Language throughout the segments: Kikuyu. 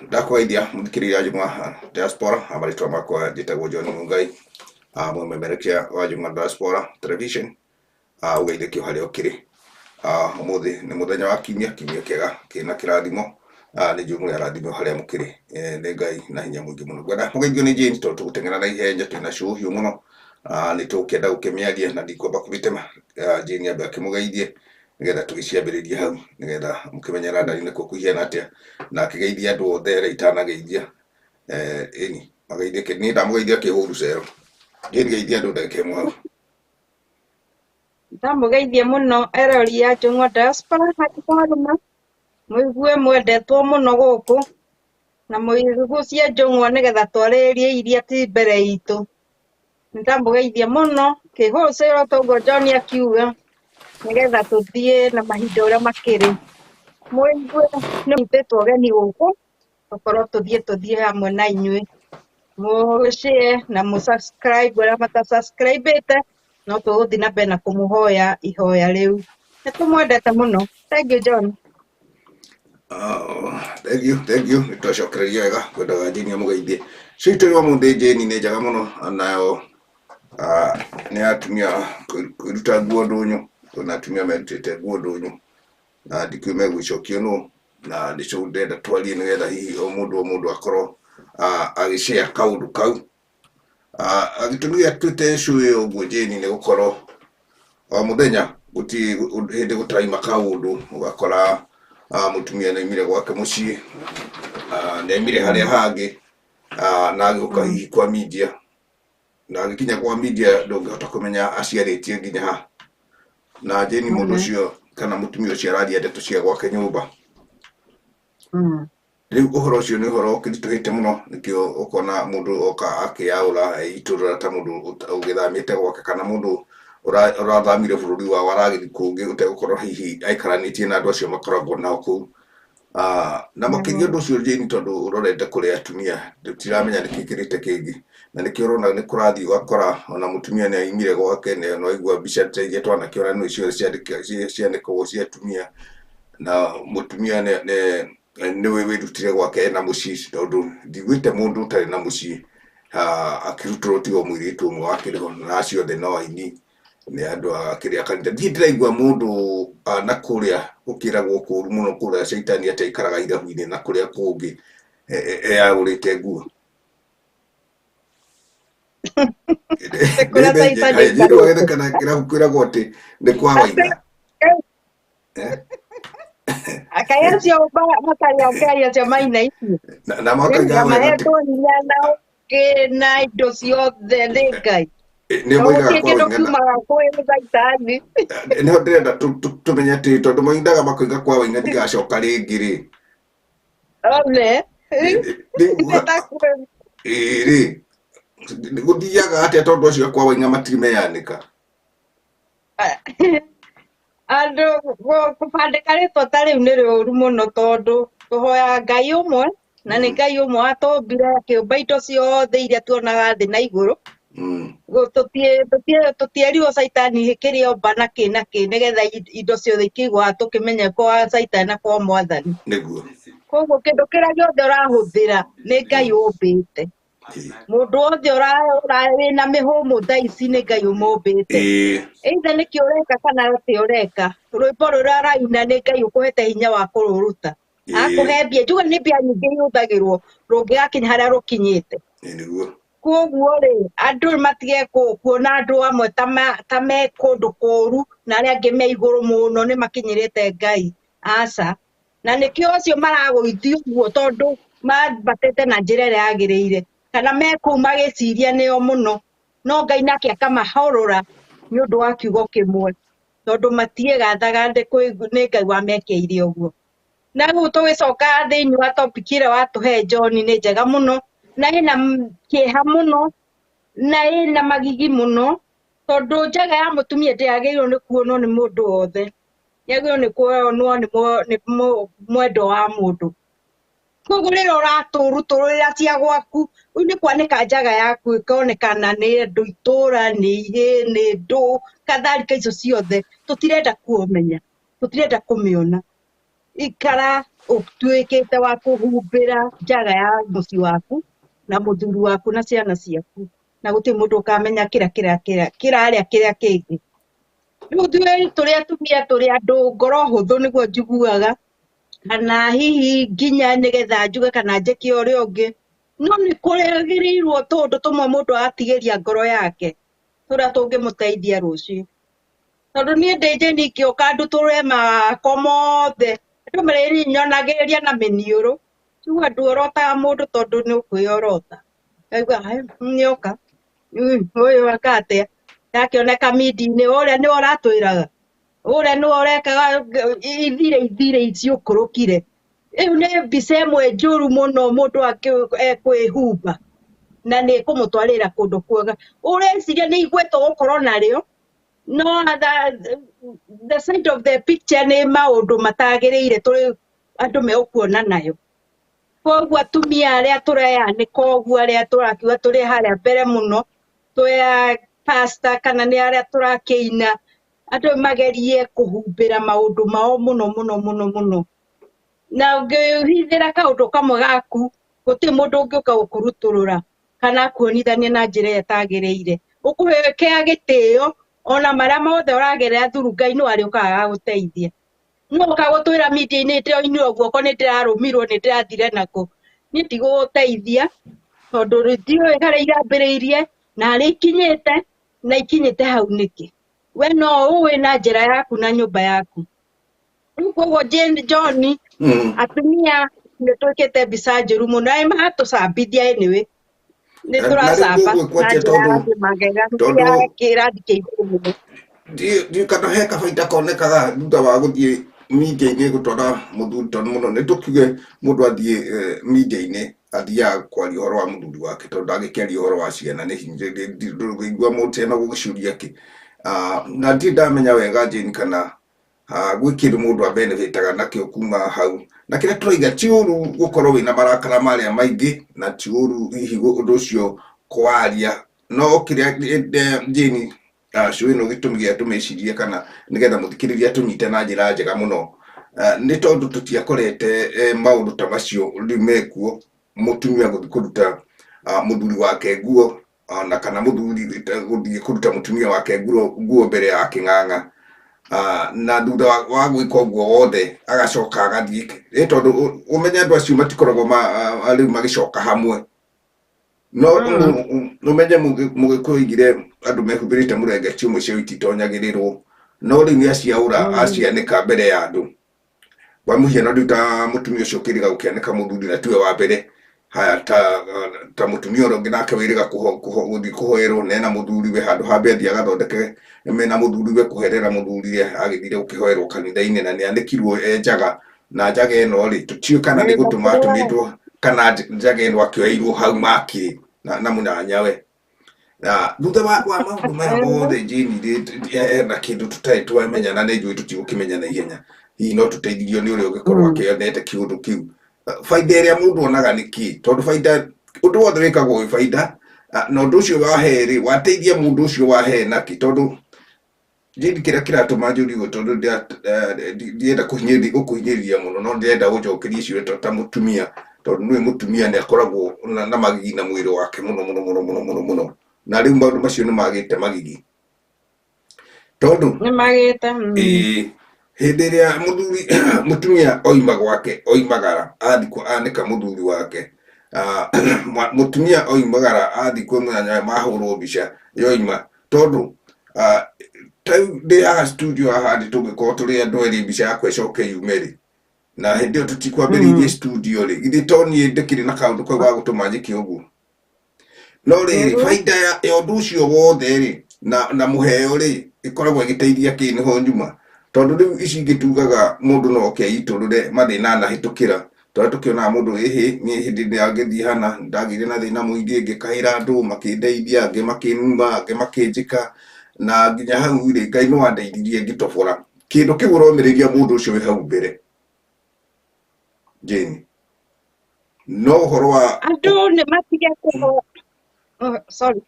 Ndakũgeithia mũthikĩrĩria wa Njũng'wa Diaspora, marĩtwa makwa njĩtagwo John Mungai, mũmemerekia wa Njũng'wa Diaspora Television, ũgeithĩke o harĩa ũkĩrĩ. Ũmũthĩ nĩ mũthenya wa kiumia, kiumia kĩega kĩna kĩrathimo, nĩ njũĩ mũrĩ arathime o harĩa mũkĩrĩ nĩ Ngai na hinya mũingĩ mũno. Ngwenda mũgeithio nĩ Jane tondũ tũgũteng'era na ihenya, twĩna show hiũ mũno, nĩ tũgũkĩenda gũkĩmĩaria na ndikwamba kũmĩtema. Jane ambe akĩmũgeithie nĩgetha tũgĩciambĩrĩrie hau nĩgetha mũkĩmenye London nĩkuo kũhiana atĩa, na akĩgeithia andũ othe arĩa itanageithia, ĩni mageithĩke. Niĩ ndamũgeithia kĩhũru cero. Jane geithia andũ ndagĩka ĩmwe hau. Ndamũgeithia mũno erori ya Njũng'wa Diaspora harĩ mũigue mwendetwo mũno gũkũ na mũigucie njũng'wa nĩgetha twarĩrĩrie iria ti mbere itũ. Nĩndamũgeithia mũno kĩhũcĩro toguo John akiuga nĩgetha tũthiĩ na mahinda ũrĩa makĩrĩ. Mũigue nĩ mũnyitĩtwo ũgeni gũkũ tũkorwo tũthiĩ tũthiĩ hamwe na inyuĩ. Mũ share na mũ subscribe arĩa mata subscribe ĩte no tũgũthiĩ na mbere na kũmũhoya ihoya rĩu. Nĩ tũmwendete mũno. Thank you John. Thank you, thank you. Nĩ twacokereria wega kwendaga Jane amũgeithie. Show itũ ya ũmũthĩ Jane nĩ njega mũno nayo nĩ atumia kwĩruta nguo ndũnyũ. Kwĩna atumia merutĩte nguo ndũnyũ na ndikĩũĩ megũgĩcokio nũ, na nĩ show ndĩrenda twarie nĩgetha hihi o mũndũ o mũndũ akorwo agĩ share kaũndũ kau. Gĩtũmi gĩa twĩte show ĩyo ũguo Jane nĩ gũkorwo o mũthenya gũtirĩ hĩndĩ gũtaraima kaũndũ, ũgakora mũtumia nĩ aumire gwake mũciĩ, nĩ aumire harĩa hangĩ, na agĩũka hihi kwa media, na agĩkinya kwa media ndũngĩhota kũmenya aciarĩtie nginya ha. Na Jane mũndũ ũcio kana mũtumia ũcio araria ndeto cia gwake nyũmba. Rĩu ũhoro ũcio nĩ ũhoro ũkĩritũhĩte mũno, nĩkĩo ũkona mũndũ oka akĩyaũra eitũrũra ta mũndũ ũgĩthamĩte gwake kana mũndũ ũrathamire bũrũri wao aragĩthiĩ kũngĩ ũtegũkorwo hihi aikaranĩtie na andũ acio makoragwo nao kũu. Na makĩria ũndũ ũcio Jane tondũ ũrorete kũrĩ atumia, tũtiramenya nĩkĩ kĩrĩte kĩngĩ, na nĩkĩo ũrona nĩ kũrathiĩ ũgakora ona mũtumia nĩ aimire gwake na waigua mbica ta iria twanakĩona nĩ ciothe cianĩkagwo cia atumia, na mũtumia nĩwe wĩrutire gwake ena mũciĩ tondũ ndiguĩte mũndũ ũtarĩ na mũciĩ akĩrutũrwo tiga o mũirĩtu ũmwe wakĩrĩ ho na acio othe no aini nĩ andũ a kĩrĩa kanitha. Ndirĩ ndĩraigua mũndũ na kũrĩa gũkĩragwo kũru mũno kũrĩa caitani atĩ aikaraga irabu-inĩ na kũrĩa kũngĩ eyagũrĩte nguo. Kũrĩa caitani aikarĩte. Kana kĩrabu kwĩragwo atĩ nĩ kwa Waina. Eh? Kaĩ acio matarĩ a Ngai acio maina icio. Na makoiga Na wega atĩ mahetwo hinya na ũũgĩ na indo ciothe nĩ Ngai. Nĩ Na moigaga gũtirĩ kwa kĩndũ Waing'ana. kiumaga kwĩ caitani. Nĩho ndĩrenda tũmenye atĩ tondũ moigaga makoiga kwa Waing'a ndigacoka rĩngĩ rĩ. One. Rĩu Nĩ rĩ gũthiaga atĩa tondũ acio a kwa Waing'a matirĩ meyanĩka? Andũ kũbandĩka rĩtwa ta rĩu nĩ rĩũru mũno tondũ tũhoyaga Ngai ũmwe na nĩ Ngai ũmwe watũmbire akĩũmba indo ciothe iria tuonaga thĩ na igũrũ. Tũtierirwo caitani kĩrĩa omba na kĩ na kĩ nĩgetha indo ciothe ikĩigwo haha tũkĩmenye kwa caitani na kwa mwathani. Nĩguo. Koguo kĩndũ kĩrĩa gĩothe ũrahũthĩra nĩ Ngai ũmbĩte. Mũndũ wothe wĩna mĩhũmũ thaa ici nĩ Ngai ũmũmbĩte. Either nĩkĩ ũreka kana atĩ ũreka, rwĩmbo rũrĩa ũraina nĩ Ngai ũkũhete hinya wa kũrũruta. Akũhe mbia, njuge nĩ mbia nyingĩ ihũthagĩrwo rũngĩgakinya harĩa rũkinyĩte. Nĩguo. Koguo rĩ, andũ matige kuona andũ amwe ta me kũndũ kũru na arĩa angĩ me igũrũ mũno nĩ makinyĩrĩte Ngai. Aca. Na nĩkĩo acio maragũithio ũguo tondũ mambatĩte na njĩra ĩrĩa yagĩrĩire kana me kũu magĩciria nĩo mũno, no Ngai nake akamahũrũra nĩ ũndũ wa kiugo kĩmwe tondũ matiĩgathaga nĩ Ngai wamekĩire ũguo. Na rĩu tũgĩcoka thĩinĩ wa topic ĩrĩa watũhe John nĩ njega mũno na ĩna kĩeha mũno na ĩna magigi mũno tondũ njaga ya mũtumia ndĩagĩrĩirwo nĩ kuonwo nĩ mũndũ wothe. Yagĩrĩirwo nĩ kuonwo nĩ mwendwa wa mũndũ. Koguo rĩrĩa ũratũrutũrũrĩra cia gwaku, rĩu nĩ kwanĩka njaga yaku ĩkonekana nĩ andũ itũra, nĩ ihĩĩ, nĩ ndũ, kadhalika icio ciothe, tũtirenda kũmenya, tũtirenda kũmĩona. Ikara Ũtuĩkĩte wa kũhumbĩra njaga ya mũciĩ waku na mũthuri waku na ciana ciaku, na gũtirĩ mũndũ ũkamenya kĩrĩa kĩrĩa kĩrĩa kĩrarĩa kĩrĩa kĩngĩ. Rĩu ithuĩ tũrĩ atumia tũrĩ andũ ngoro hũthũ nĩguo njiguaga, kana hihi nginya nĩgetha njuge kana njĩke ũrĩa ũngĩ, no nĩ kũragĩrĩirwo tũũndũ tũmwe mũndũ agatigĩria ngoro yake tũrĩa tũngĩmũteithia rũciũ. Tondũ niĩ ndĩ Jane ingĩũka ndutũrũre makwa mothe, andũ marĩnyonagĩrĩria na mĩniũrũ, njigua nduorotaga mũndũ tondũ nĩ ũkwĩorota. Ngaigua haya nĩoka, ũyũ eka atĩa, ndakĩoneka mindi-inĩ, ũrĩa nĩwe ũratwĩraga, ũrĩa nĩwe ũrekaga, ithire ithire ciũkũrũkire. Ĩyo nĩ mbica ĩmwe njũru mũno mũndũ ekwĩhumba na nĩ ĩkũmũtwarĩra kũndũ kwega. Ũreciria nĩ igweta ũgũkorwo narĩo, no the side of the picture nĩ maũndũ matagĩrĩire tũrĩ andũ megũkuona nayo. Koguo atumia arĩa tũreyanĩka ũguo, arĩa tũrakiuga tũrĩ harĩa mbere mũno, twĩ a pastor kana nĩ arĩa tũrakĩina, andũ magerie kũhumbĩra maũndũ mao mũno mũno mũno mũno. Na ũngĩhithĩra kaũndũ kamwe gaku, gũtirĩ mũndũ ũngĩũka gũkũrutũrũra kana akuonithanie na njĩra ĩrĩa ĩtagĩrĩire. Ũkũhekea gĩtĩo ona marĩa mothe ũragerera through, Ngai no arĩũkaga agagũteithia. No ũka gũtwĩra media-inĩ ndĩroinirwo guoko, nĩ ndĩrarũmirwo, nĩ ndĩrathire nakũ. Niĩ ndigũgũteithia tondũ ndiũĩ harĩa irambĩrĩirie na harĩa ikinyĩte na ikinyĩte hau nĩkĩ. We no ũĩ na njĩra yaku na nyũmba yaku. Rĩu koguo Jane John, atumia nĩ twĩkĩte mbica njũru mũno, na maratũcambithia anyway. Nĩ Na rĩu tũracamba ngũgwĩkwo na atĩa njĩra ya tondũ magegania tondũ ya kĩrathi kĩa igũrũ mũno. Ndiũ kana he kabaita konekaga thutha wa gũthiĩ media-inĩ gũtwara mũthuri, tondũ mũno nĩ tũkiuge mũndũ athiĩ media-inĩ athiaga kwaria ũhoro wa mũthuri wake, tondũ ndangĩkĩaria ũhoro wa ciana nĩ hinya ndũngĩigua mũndũ ciana gũgĩciũria kĩ. Ah, na ndirĩ ndamenya wega Jane kana gwĩ kĩndũ mũndũ abenefitaga nakĩo kuma hau. Na kĩrĩa tũraiga ti ũru gũkorwo wĩna marakara marĩa maingĩ, na ti ũru hihi ũndũ ũcio kwaria, no kĩrĩa Jane show ĩno gĩtũmi gĩa tũmĩcirie kana nĩgetha mũthikĩrĩria tũnyite na njĩra njega mũno, nĩ tondũ tũtiakorete maũndũ ta macio rĩu mekuo, mũtumia gũthiĩ kũruta mũthuri wake nguo, ona kana mũthuri gũthiĩ kũruta mũtumia wake nguo mbere ya kĩng'ang'a. Na thutha wa gwĩka ũguo wothe agacoka agathiĩ tondũ ũmenye andũ acio matikoragwo rĩu magĩcoka hamwe. No ũmenye Mũgĩkũyũ oigire andũ mehumbĩrĩte mũrengeti ũmwe cio ititonyagĩrĩrwo, no rĩu nĩ aciaũra acianĩka mbere ya andũ. Kwa mũhiano rĩu ta mũtumia ũcio ũkĩrĩga gũkĩanĩka mũthuri na tiwe wa mbere, haya ta mũtumia ũrĩa ũngĩ nake wĩrĩga gũthiĩ kũhoerwo na ena mũthuriwe, handũ ha mbe athiĩ agathondeke mena mũthuriwe kũherera mũthuriwe, agĩthire gũkĩhoerwo kanitha-inĩ na nĩ anĩkirwo e njaga, na njaga ĩno rĩ tũtiũĩ kana nĩ gũtũma atũmĩtwo kana njaga ĩno akĩoeirwo hau makĩrĩ na mũnyanyawe. Na thutha wa maũndũ maya mothe Jane rĩ, hena kĩndũ tũtarĩ twamenya na nĩ njũĩ tũtigũkĩmenya na ihenya, hihi no tũteithirio nĩ ũrĩa ũngĩkorwo akĩonete kĩũndũ kĩu. Baida ĩrĩa mũndũ onaga nĩ kĩ? Tondũ baida ũndũ wothe wĩkagwo wĩ baida, na ũndũ ũcio wahe rĩ wateithia mũndũ ũcio wahe nakĩ? Tondũ Jane kĩrĩa kĩratũma njũrie ũguo tondũ ndienda gũkũhinyĩrĩria mũno, no ndĩrenda ũnjokerie ciũria ta mũtumia, tondũ nĩũĩ mũtumia nĩ akoragwo na magigi na mwĩrĩ wake mũno mũno mũno mũno mũno mũno, na rĩu maũndũ macio nĩ magĩte magigi tondũ Nĩ magĩte. Ĩĩ, hĩndĩ ĩrĩa mũthuri mũtumia oima gwake oimagara athiĩ anĩka mũthuri wake, mũtumia oimagara athiĩ kwĩ mũnyanyawe mahũrwo mbica yoima, tondũ ta rĩu ndĩ haha studio haha ndĩ tũngĩkorwo tũrĩ andũ erĩ mbica yakwa ĩcoke yume rĩ, na hĩndĩ ĩyo tũtikwambĩrĩirie studio rĩ, githĩ to niĩ ndĩkĩrĩ na kaũndũ kau ga gũtũma njĩke ũguo? No rĩrĩ baida ya ũndũ ũcio wothe rĩ na mũheo rĩ ĩkoragwo ĩgĩteithia kĩ? Nĩho nyuma, tondũ rĩu ici ingĩ tugaga mũndũ no oke aitũrũre mathĩna anahĩtũkĩra, tondũ tũkĩonaga mũndũ ĩhĩ niĩ hĩndĩ ĩrĩa ngĩthiĩ hana ndagĩire na thĩna mũingĩ, ngĩkaĩra andũ makĩndeithia, angĩ makĩnuma, angĩ makĩnjĩka, na nginya hau rĩ Ngai no andeithirie ngĩtobora kĩndũ kĩu. Ũromĩrĩria mũndũ ũcio wĩ hau mbere Jane, no ũhoro wa Andũ nĩ matige kũho. Oh, sorry.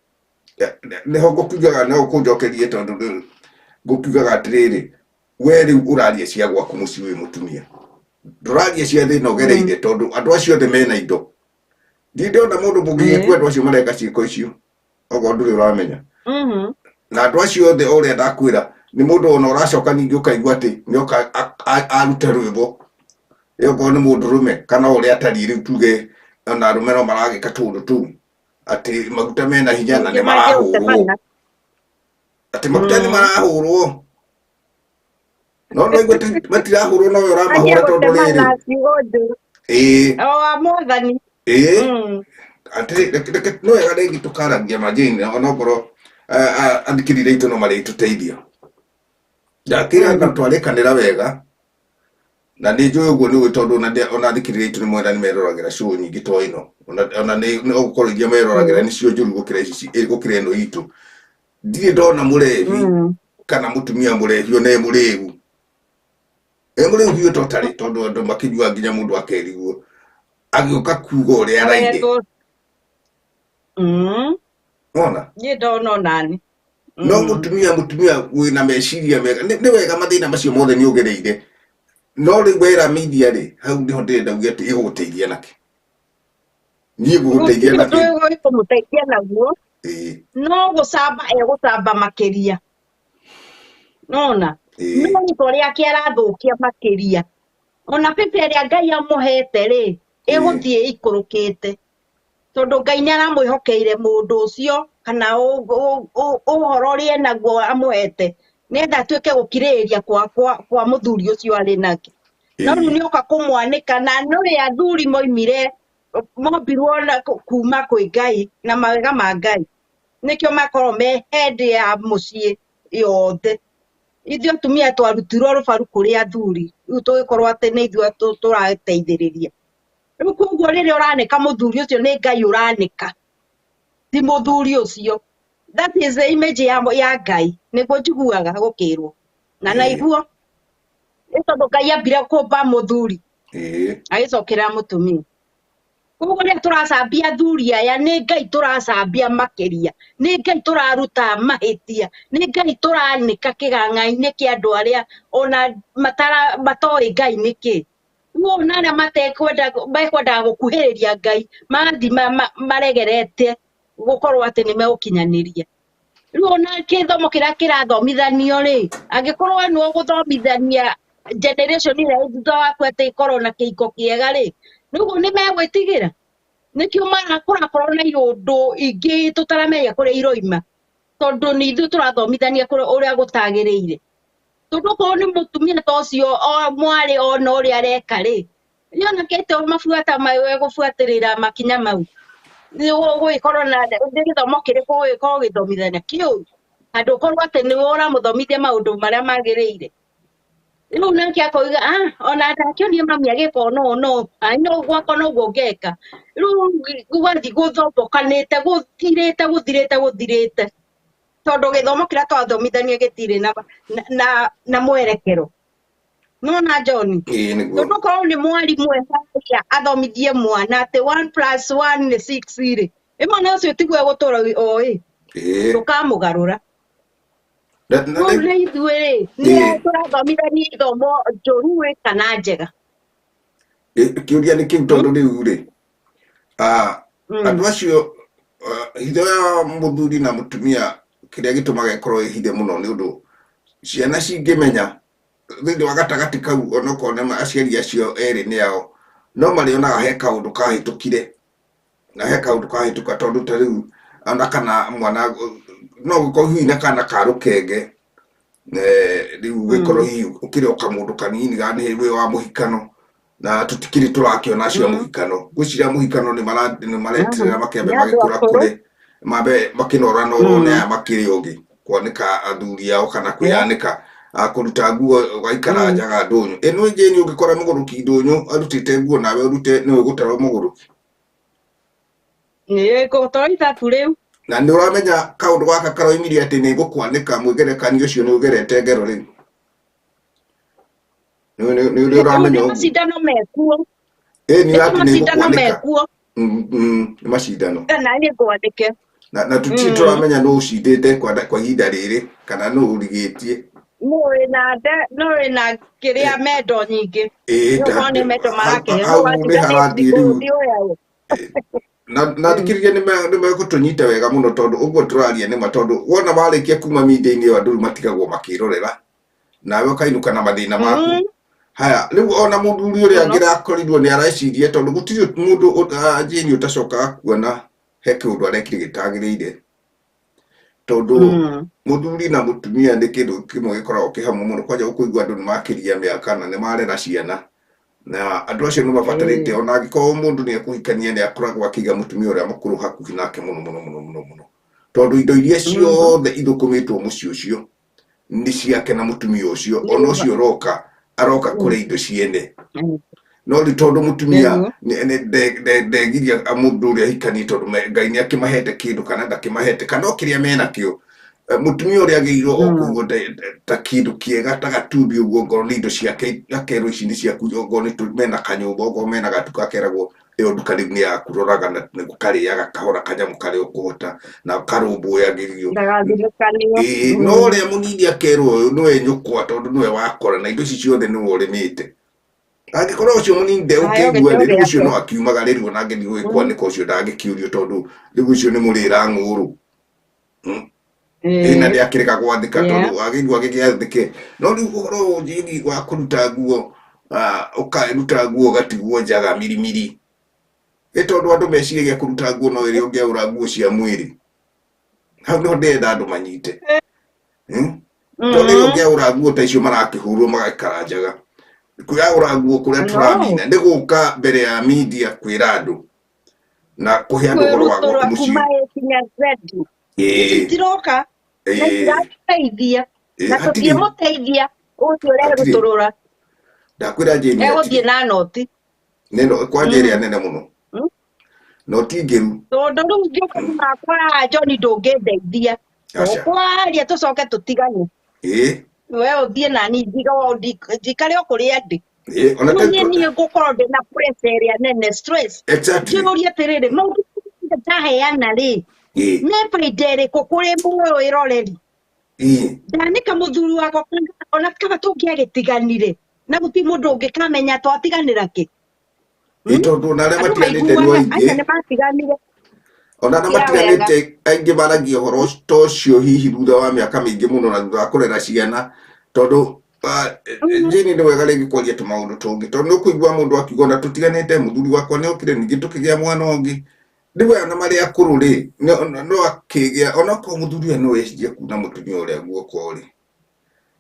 Nĩho ngũkiugaga no ũkũnjokerie, tondũ rĩu ngũkiugaga atĩrĩrĩ, we rĩu ũraria cia gwaku mũciĩ wĩ mũtumia, Ndũraria cia thĩna ũgereire tondũ andũ acio othe mena indo. Ndirĩ ndona mũndũ mũgiĩku andũ acio mareka ciĩko icio, okorwo ndũrĩ ũramenya. Na andũ acio othe o ũrĩa ndakwĩra nĩ mũndũ ona ũracoka ningĩ ũkaigua atĩ nĩoka aruta rwĩmbo, ĩ okorwo nĩ mũndũrũme kana o ũrĩa atariĩ rĩu tuge ona arũme no maragĩka tũũndũ tũu atĩ maguta mena hinya na nĩ Ningĩ marahũrwo, mangĩgũtemana. Atĩ maguta nĩ marahũrwo, no no igua matirahũrwo nowe ũramahũra tondũ rĩrĩ Mangĩgũtemana ciugo njũru. O wa mwathani. Atĩrĩ, reke no wega rĩngĩ tũkaragia majini onokorwo athikĩrĩria aitũ no marĩtũteithia. Ndakĩra na twarĩkanĩra wega na nĩ njũĩ ũguo nĩ ũĩ tondũ ona athikĩrĩria aitũ nĩ mwena nĩ meroragĩra show nyingĩ to ĩno, ona nĩ ũgũkorwo iria meroragĩra nĩcio njũru gũkĩra ici gũkĩra ĩno itũ. Ndirĩ ndona mũrebi kana mũtumia mũrebi ona e mũrĩu, e mũrĩu biũ totally, tondũ andũ makĩnyua nginya mũndũ akerigwo agĩũka kuga ũrĩa araire. Arehetwo. Wona? Niĩ ndona onani. No mũtumia wĩna meciria mega nĩ wega mathĩna macio mothe nĩ ũgereire, no rĩu wera media rĩ, hau nĩho ndĩrenda uge atĩ ĩgũgũteithia nakĩ. Niĩ ngũgũteithia Gũtirĩ nakĩ? ũndũ ĩkũmũteithia naguo. No gũcamba egũcamba makĩria. Nona? No rĩtwa rĩake arathũkia makĩria. Ona bĩbĩ ĩrĩa Ngai amũhete rĩ, ĩgũthiĩ ĩikũrũkĩte. Tondũ Ngai nĩ aramwĩhokeire mũndũ ũcio kana ũhoro ũrĩa enaguo amũhete nĩgetha atuĩke gũkirĩrĩria kwa mũthuri ũcio arĩ nake. No rĩu nĩoka kũmwanĩka na nĩũĩ athuri moimire mombirwo na kuma kwĩ Ngai na mawega ma Ngai. Nĩkĩo makoragwo me head ya mũciĩ yothe. Ithuĩ atumia twarutirwo rũbaru kũrĩ athuri, rĩu tũgĩkorwo atĩ nĩ ithuĩ tũrateithĩrĩria. Rĩu koguo rĩrĩa ũranĩka mũthuri ũcio nĩ Ngai ũranĩka, ti mũthuri ũcio. That is the image ya Ngai, nĩguo njiguaga gũkĩrwo. Na naiguo, nĩ tondũ Ngai ambire kũmba mũthuri, agĩcokerera mũtumia. Koguo rĩrĩa tũracambia athuri aya, nĩ Ngai tũracambia makĩria, nĩ Ngai tũraruta mahĩtia, nĩ Ngai tũranĩka kĩgang'a-inĩ kĩa andũ arĩa ona matoĩ Ngai nĩkĩ. Rĩu ona arĩa matekwenda, mekwendaga gũkuhĩrĩria Ngai, magathiĩ maregerete gũkorwo atĩ nĩ megũkinyanĩria. Rĩu ona gĩthomo kĩrĩa kĩrathomithanio rĩ, angĩkorwo we nĩwe ũgũthomithania generation ĩrĩa ĩ thutha waku atĩ ĩkorwo na kĩhiko kĩega rĩ, rĩu nĩ megwĩtigĩra? Nĩkĩo kũrakorwo na iũndũ ingĩ tũtaramenya kũrĩa iroima, tondũ nĩ ithuĩ tũrathomithania ũrĩa gũtagĩrĩire. Tondũ okorwo nĩ mũtumia ta ũcio o mwarĩ ona ũrĩa areka rĩ, nĩ onakĩte mabuata mau egũbuatĩrĩra makinya mau. Nĩ ũgũgĩkorwo na nĩ gĩthomo kĩrĩkũ ũgũgĩkorwo ũgĩthomithania kĩũru, handũ ũkorwo atĩ nĩwe ũramũthomithia maũndũ marĩa magĩrĩire. Rĩu nake akoiga, ah, ona ndakĩonia mami agĩka ũũ no ũũ, no gwakwa noguo ngeka. Rĩu gũgathiĩ gũthombokanĩte, gũthirĩte, gũthirĩte, gũthirĩte. Tondũ gĩthomo kĩrĩa twathomithania gĩtirĩ na mwerekero. Nĩwona John? Ĩĩ, nĩguo. Tondũ okorwo nĩ mwarimũ eharĩria athomithie mwana atĩ 1 plus 1 nĩ 6 rĩ, ĩ mwana ũcio tiguo egũtũra oĩ. Ndũkamũgarũra. Rĩu nĩ ithuĩ rĩ, nĩ tũrathomithania ithomo njũru ĩ kana njega? Kĩũria nĩ kĩu tondũ rĩu rĩ, andũ acio, hitho ya mũthuri na mũtumia kĩrĩa gĩtũmaga ĩkorwo ĩ hithe mũno nĩ ũndũ ciana cingĩmenya thĩinĩ wa gatagatĩ kau onokorwo nĩ aciari acio erĩ nĩ ao, no marĩonaga he kaũndũ kahĩtũkire na he kaũndũ kahĩtũka tondũ ta rĩu ona kana mwana no gũkorwo hihi na kana ka rũkenge, rĩu ũgĩkorwo hihi ũkĩrĩ o kamũndũ kanini ga nĩ wĩ wa mũhikano na tũtikĩrĩ tũrakĩona acio a mũhikano. Ngwĩciria mũhikano nĩ mareterera makĩambe Nĩ andũ magĩkũra akũrũ. kũre, mambe makĩnoranorwo nĩ aya makĩrĩ ogĩ kwanĩka athuri ao kana kwĩyanĩka, kũruta nguo ũgaikara njaga ndũnyũ. Ĩ nĩ Jane ũngĩkora mũgũrũki ndũnyũ arutĩte nguo nawe ũrute nĩwe ũgũtarwo mũgũrũki? Nĩ ngũgũtwara ithabu rĩu. Na nĩ ũramenya kaũndũ gaka karoimire atĩ nĩ ngũkwanĩka mwĩgerekanio ũcio nĩ ũgerete ngero rĩu. Nĩ ũrĩa ũramenya Nĩ ũguo. macindano mekuo. Ĩ nĩ Nĩ atĩ nĩ macindano ngũkwanĩka. mekuo. Nĩ macindano. Kana nĩ ngwandĩke. Na tũtirĩ tũramenya nũ ũcindĩte kwa ihinda rĩrĩ kana nũ ũrigĩtie. No wĩna nde no wĩna kĩrĩa mendo nyingĩ. Ĩĩ Nĩ ũkorwo nĩ mendo hau marakĩhe. No hau nĩ watiga nĩ harathiĩ rĩu gũthiĩ ũya ũ. Na na thikĩrĩria nĩ megũtũnyita wega mũno tondũ ũguo tũraria nĩ ma tondũ wona warĩkia kuma media-inĩ ĩyo andũ rĩu matigagwo makĩrorera nawe ũkainũka na mathĩna maku. Haya rĩu ona mũthuri ũrĩa Mũno. angĩrakorirwo nĩ areciria tondũ gũtirĩ mũndũ Jane ũtacokaga kuona he kĩũndũ arekire gĩtagĩrĩire tondũ mũthuri na mũtumia nĩ kĩndũ kĩmwe gĩkoragwo kĩ hamwe mũno kwanja ũkũigua andũ nĩ makĩria mĩaka na nĩ marera ciana na andũ acio nĩ mabatarĩte ona angĩkorwo mũndũ nĩ ekũhikania nĩ akoragwo akĩiga mũtumia ũrĩa mũkũrũ hakuhĩ nake mũno mũno mũno mũno mũno tondũ indo iria ciothe ithũkũmĩtwo mũciĩ ũcio nĩ ciake na mũtumia ũcio ona ũcio ũroka aroka kũrĩa indo ciene. No rĩu tondũ mũtumia Nĩguo. ndegiria mũndũ ũrĩa ahikanie tondũ Ngai nĩ akĩmahete kĩndũ kana ndakĩmahete kana o kĩrĩa menakĩo. Mũtumia ũrĩa agĩrĩirwo o kũigwo ta kĩndũ kĩega ta gatumbĩ ũguo ngorwo nĩ indo ciake akerwo ici nĩ ciaku okorwo nĩ mena kanyũmba okorwo mena gatuka akeragwo ĩyo nduka rĩu nĩ yaku roraga na ũkarĩaga kahora kanyamũ karĩa ũkũhota na karũmbũyagĩrio. Ndagathirĩkanio. Ĩĩ no ũrĩa mũnini akerwo ũyũ nĩwe nyũkwa tondũ nĩwe wakora na indo ici ciothe nĩwe ũrĩmĩte. Angĩkorwo ũcio mũnini ndegũkĩigua rĩ, rĩu ũcio no akiumaga rĩu ona angĩthiĩ gũgĩkwanĩka ũcio ndangĩkĩũrio tondũ rĩu ũcio nĩ mũrĩra ng'ũrũ. Ĩĩ na nĩ akĩrega gwathĩka tondũ agĩigua agĩgĩathĩke. No rĩu ũhoro ũyũ Jane wa kũruta nguo ũkaruta nguo ũgatigwo njaga mirimiri. Ĩ tondũ andũ meciragia kũruta nguo no ĩrĩa ũngĩaũra nguo cia mwĩrĩ. Hau nĩho ndĩrenda andũ manyite. Tondũ rĩrĩa ũngĩaũra nguo ta icio marakĩhũrwo magaikara njaga. Kwĩyaũra nguo kũrĩa tũramina nĩ gũka mbere ya media kwĩra andũ na kũhe andũ ũhoro wa Kwĩrutũra gwaku mũciĩ. kuma A nginya Z. Ici itiroka na itiratũteithia na Hatirĩ tũtiĩmũteithia ũcio hatirĩ ũrerutũrũra ndakwĩra Jane egũthiĩ hatirĩ na noti. neno kwanja ĩrĩa nene mũno noti ngĩru. Tondũ rĩu ngĩũka makwa haha John ndũngĩndeithia. Aca. Tũkwaria tũcoke tũtigane. We ũthiĩ nani njikare o kũrĩa ndĩ. Ona Rĩu niĩ niĩ ngũkorwo ndĩna pressure ĩrĩa nene stress. Njĩũrie atĩrĩrĩ maũndũ mothe ndaheana rĩ nĩ baida ĩrĩkũ kũrĩ mwĩroreri? Ndanĩka mũthuri wakwa kana ona kaba tũngĩagĩtiganire na gũtirĩ mũndũ ũngĩkamenya twatiganĩra kĩ. Ĩ tondũ ona arĩa Andũ matiganĩte nĩ maiguaga aingĩ aca nĩ matiganire ona arĩa ti a wega. matiganĩte aingĩ maragia ũhoro ta ũcio hihi thutha wa mĩaka mĩingĩ mũno na thutha wa kũrera ciana tondũ Jane nĩ wega rĩngĩ kwaria tũmaũndũ tũngĩ tondũ nĩ ũkũigua mũndũ akiuga ona tũtiganĩte mũthuri wakwa nĩ okire ningĩ tũkĩgĩa mwana ũngĩ rĩu aya na marĩ akũrũ rĩ no akĩgĩa onakorwo mũthuri ũyũ no ecirie kuna mũtumia ũrĩa guoko rĩ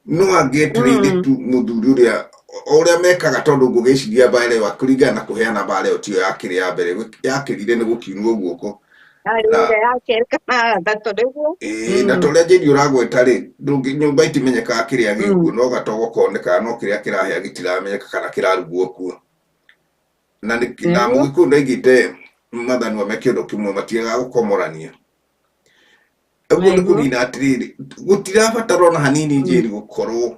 no angĩetereire tu mũthuri ũrĩa o ũrĩa mekaga tondũ ngũgĩciria mbara ĩyo kũringana na kũheana mbara ĩyo tiyo yakĩrĩ ya mbere yakĩrire nĩ gũkiunwo guoko. Yarĩ ĩrĩa ya kerĩ kana ya gatatũ nĩguo. Ĩĩ na ta ũrĩa Jane ũragweta rĩ nyũmba itimenyekaga kĩrĩa gĩkuo no gatogo konekaga no kĩrĩa kĩrahĩa gĩtiramenyeka kana kĩrarugwo kuo. Na na mũgĩkũyũ ndaigĩte mathanwa me kĩondo kĩmwe matiagaga gũkomorania. Ũguo nĩ kũnina atĩrĩrĩ gũtirabatara ona hanini Jane gũkorwo